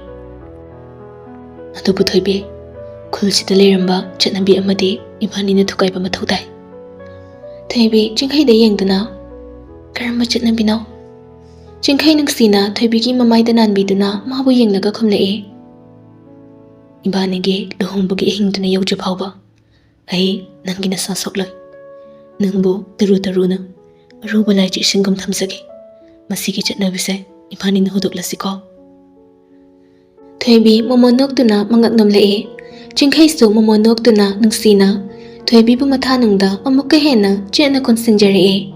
"ꯑꯗꯨꯕꯨ ꯊꯣꯏꯕꯤ, ꯈꯨꯜꯁꯤꯗ ꯂꯩꯔꯝꯕ ꯆꯠꯅꯕꯤ ꯑꯃꯗꯤ ꯏꯕꯥꯅꯤꯅ ꯊꯨꯒꯥꯏꯕ ꯃꯊꯧ ꯇꯥꯏ꯫" ꯊꯣꯏꯕꯤ ꯆꯤꯡꯈꯩꯗ ꯌꯦꯡꯗꯨꯅ, "ꯀꯔꯝꯕ ꯆꯠꯅꯕꯤꯅꯣ?" ꯆꯤꯡꯈꯩ ꯅꯨꯡꯁꯤꯅ ꯊꯣꯏꯕꯤꯒꯤ ꯃꯃꯥꯏꯗ ꯅꯥꯟꯕꯤꯗꯨꯅ ꯃꯥꯕꯨ ꯌꯦꯡꯂꯒ ꯈꯨꯝꯂꯛꯏ, "ꯏꯕꯥꯅꯤꯒꯤ ꯂꯨꯍꯣꯡꯕꯒꯤ ꯑꯍꯤꯡꯗꯨꯅ ꯌꯧꯗ꯭ꯔꯤ ꯐꯥꯎꯕ ꯑꯩ ꯅꯪꯒꯤ ꯅꯁꯥ ꯁꯣꯛꯂꯣꯏ꯫ ꯅꯪꯕꯨ ꯇꯔꯨ ꯇꯔꯨꯅ ꯑꯔꯨꯕ ꯂꯥꯏꯆ ꯏꯁꯤꯡꯒꯨꯝ ꯊꯝꯖꯒꯦ꯫ ꯃꯁꯤꯒꯤ ꯆꯠꯅꯕꯤꯁꯦ ꯏꯕꯥꯅꯤꯅ ꯍꯧꯗꯣꯛꯂꯁꯤꯀꯣ꯫" ꯊꯣꯏꯕꯤ ꯃꯣꯃꯣꯟ ꯅꯣꯛꯇꯨꯅ ꯃꯉꯛ ꯅꯣꯝꯂꯛꯏ꯫ ꯆꯤꯡꯈꯩꯁꯨ ꯃꯣꯃꯣꯟ ꯅꯣꯛꯇꯨꯅ ꯅꯨꯡꯁꯤꯅ ꯊꯣꯏꯕꯤꯕꯨ ꯃꯊꯥꯅꯨꯡꯗ ꯑꯃꯨꯛꯀ ꯍꯦꯟꯅ ꯆꯦꯠꯅ ꯀꯣꯟꯁꯤꯟꯖꯔꯛꯏ꯫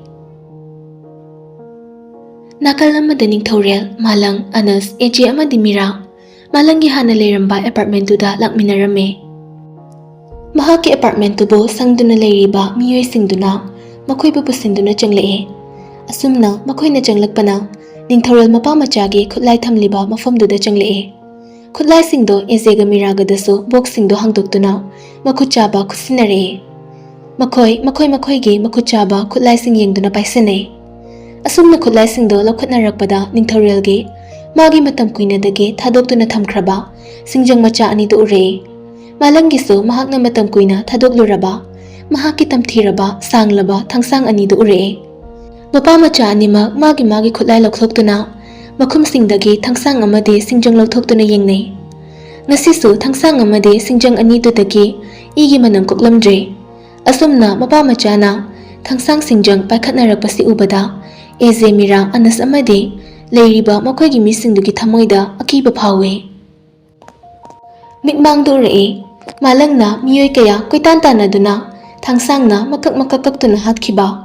ꯅꯥꯀꯜ ꯑꯃꯗ ꯅꯤꯡꯊꯧꯔꯦꯜ, ꯃꯥꯂꯪ, ꯑꯅꯁ, ꯑꯦꯖꯦ ꯑꯃꯗꯤ ꯃꯤꯔꯥ ꯃꯥꯂꯪꯒꯤ ꯍꯥꯟꯅ ꯂꯩꯔꯝꯕ ꯑꯦꯄꯥꯔꯠꯃꯦꯟꯇꯨꯗ ꯂꯥꯛꯃꯤꯟꯅꯔꯝꯃꯤ꯫ ꯃꯍꯥꯛꯀꯤ ꯑꯦꯄꯥꯔꯠꯃꯦꯟꯇꯨꯕꯨ ꯁꯪꯗꯨꯅ ꯂꯩꯔꯤꯕ ꯃꯤꯑꯣꯏꯁꯤꯡꯗꯨꯅ ꯃꯈꯣꯏꯕꯨ ꯄꯨꯁꯤꯟꯗꯨꯅ ꯆꯪꯂꯛꯏ꯫ ꯑꯁꯨꯝꯅ ꯃꯈꯣꯏꯅ ꯆꯪꯂꯛꯄꯅ ꯅꯤꯡꯊꯧꯔꯦꯜ ꯃꯄꯥ ꯃꯆꯥꯒꯤ ꯈꯨꯠꯂꯥꯏ ꯊꯝꯂꯤꯕ ꯃꯐꯝꯗꯨꯗ ꯆꯪꯂꯛꯏ꯫ ꯈꯨꯠꯂꯥꯏꯁꯤꯡꯗꯣ ꯑꯦꯖꯦꯒ ꯃꯤꯔꯥꯒꯗꯁꯨ ꯕꯣꯛꯁꯁꯤꯡꯗꯣ ꯍꯥꯡꯗꯣꯛꯇꯨꯅ ꯃꯈꯨꯠ ꯆꯥꯕ ꯈꯨꯠꯁꯤꯟꯅꯔꯛꯏ꯫ ꯃꯈꯣꯏ ꯃꯈꯣꯏ ꯃꯈꯣꯏꯒꯤ ꯃꯈꯨꯠ ꯆꯥꯕ ꯈꯨꯠꯂꯥꯏꯁꯤꯡ ꯌꯦꯡꯗꯨꯅ ꯄꯥꯏꯁꯟꯅꯩ꯫ ꯑꯁꯨꯝꯅ ꯈꯨꯠꯂꯥꯏꯁꯤꯡꯗꯣ ꯂꯧꯈꯠꯅꯔꯛꯄꯗ ꯅꯤꯡꯊꯧꯔꯦꯜꯒꯤ ꯃꯥꯒꯤ ꯃꯇꯝ ꯀꯨꯏꯅꯗꯒꯤ ꯊꯥꯗꯣꯛꯇꯨꯅ ꯊꯝꯈ꯭ꯔꯕ ꯁꯤꯡꯖꯪ ꯃꯆꯥ ꯑꯅꯤꯗꯨ ꯎꯔꯛꯏ꯫ ꯃꯥꯂꯪꯒꯤꯁꯨ ꯃꯍꯥꯛꯅ ꯃꯇꯝ ꯀꯨꯏꯅ ꯊꯥꯗꯣꯛꯂꯨꯔꯕ ꯃꯍꯥꯛꯀꯤ ꯇꯝꯊꯤꯔꯕ ꯁꯥꯡꯂꯕ ꯊꯥꯡꯁꯥꯡ ꯑꯅꯤꯗꯨ ꯎꯔꯛꯏ꯫ ꯃꯄꯥ ꯃꯆꯥ ꯑꯅꯤꯃꯛ ꯃꯥꯒꯤ ꯃꯥꯒꯤ ꯈꯨꯠꯂꯥꯏ ꯂꯧꯊꯣꯛꯇꯨꯅ ꯃꯈꯨꯝꯁꯤꯡꯗꯒꯤ ꯊꯥꯡꯁꯥꯡ ꯑꯃꯗꯤ ꯁꯤꯡꯖꯪ ꯂꯧꯊꯣꯛꯇꯨꯅ ꯌꯦꯡꯅꯩ꯫ ꯉꯁꯤꯁꯨ ꯊꯥꯡꯁꯥꯡ ꯑꯃꯗꯤ ꯁꯤꯡꯖꯪ ꯑꯅꯤꯗꯨꯗꯒꯤ ꯏꯒꯤ ꯃꯅꯝ ꯀꯣꯛꯂꯝꯗ꯭ꯔꯦ꯫ ꯑꯁꯨꯝꯅ ꯃꯄꯥ ꯃꯆꯥꯅ ꯊꯥꯡꯁꯥꯡ ꯁꯤꯡꯖꯪ ꯄꯥꯏꯈꯠꯅꯔꯛꯄꯁꯤ ꯎꯕꯗ ꯑꯦꯖꯦ, ꯃꯤꯔꯥ, ꯑꯅꯁ ꯑꯃꯗꯤ ꯂꯩꯔꯤꯕ ꯃꯈꯣꯏꯒꯤ ꯃꯤꯁꯤꯡꯗꯨꯒꯤ ꯊꯃꯣꯏꯗ ꯑꯀꯤꯕ ꯐꯥꯎꯏ꯫ ꯃꯤꯠꯃꯥꯡꯗ ꯎꯔꯛꯏ꯫ ꯃꯥꯂꯪꯅ ꯃꯤꯑꯣꯏ ꯀꯌꯥ ꯀꯣꯏꯇꯥꯟ ꯇꯥꯟꯅꯗꯨꯅ ꯊꯥꯡꯁꯥꯡꯅ ꯃꯀꯛ ꯃꯀꯛ ꯀꯛꯇꯨꯅ ꯍꯥꯠꯈꯤꯕ꯫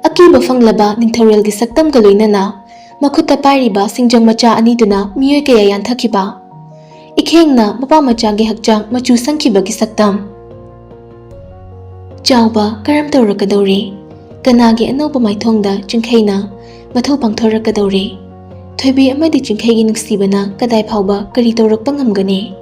ꯑꯀꯤꯕ ꯐꯪꯂꯕ ꯅꯤꯡꯊꯧꯔꯦꯜꯒꯤ ꯁꯛꯇꯝꯒ ꯂꯣꯏꯅꯅ ꯃꯈꯨꯠꯇ ꯄꯥꯏꯔꯤꯕ ꯁꯤꯡꯖꯪ ꯃꯆꯥ ꯑꯅꯤꯗꯨꯅ ꯃꯤꯑꯣꯏ ꯀꯌꯥ ꯌꯥꯟꯊꯈꯤꯕ꯫ ꯏꯈꯦꯡꯅ ꯃꯄꯥ ꯃꯆꯥꯒꯤ ꯍꯛꯆꯥꯡ ꯃꯆꯨ ꯁꯪꯈꯤꯕꯒꯤ ꯁꯛꯇꯝ꯫ ꯆꯥꯎꯕ ꯀꯔꯝ ꯇꯧꯔꯛꯀꯗꯧꯔꯤ? ꯀꯅꯥꯒꯤ ꯑꯅꯧꯕ ꯃꯥꯏꯊꯣꯡꯗ ꯆꯤꯡꯈꯩꯅ ꯃꯊꯧ ꯄꯥꯡꯊꯣꯔꯛꯀꯗꯧꯔꯤ? ꯊꯣꯏꯕꯤ ꯑꯃꯗꯤ ꯆꯤꯡꯈꯩꯒꯤ ꯅꯨꯡꯁꯤꯕꯅ ꯀꯗꯥꯏ ꯐꯥꯎꯕ ꯀꯔꯤ ꯇꯧꯔꯛꯄ ꯉꯝꯒꯅꯤ?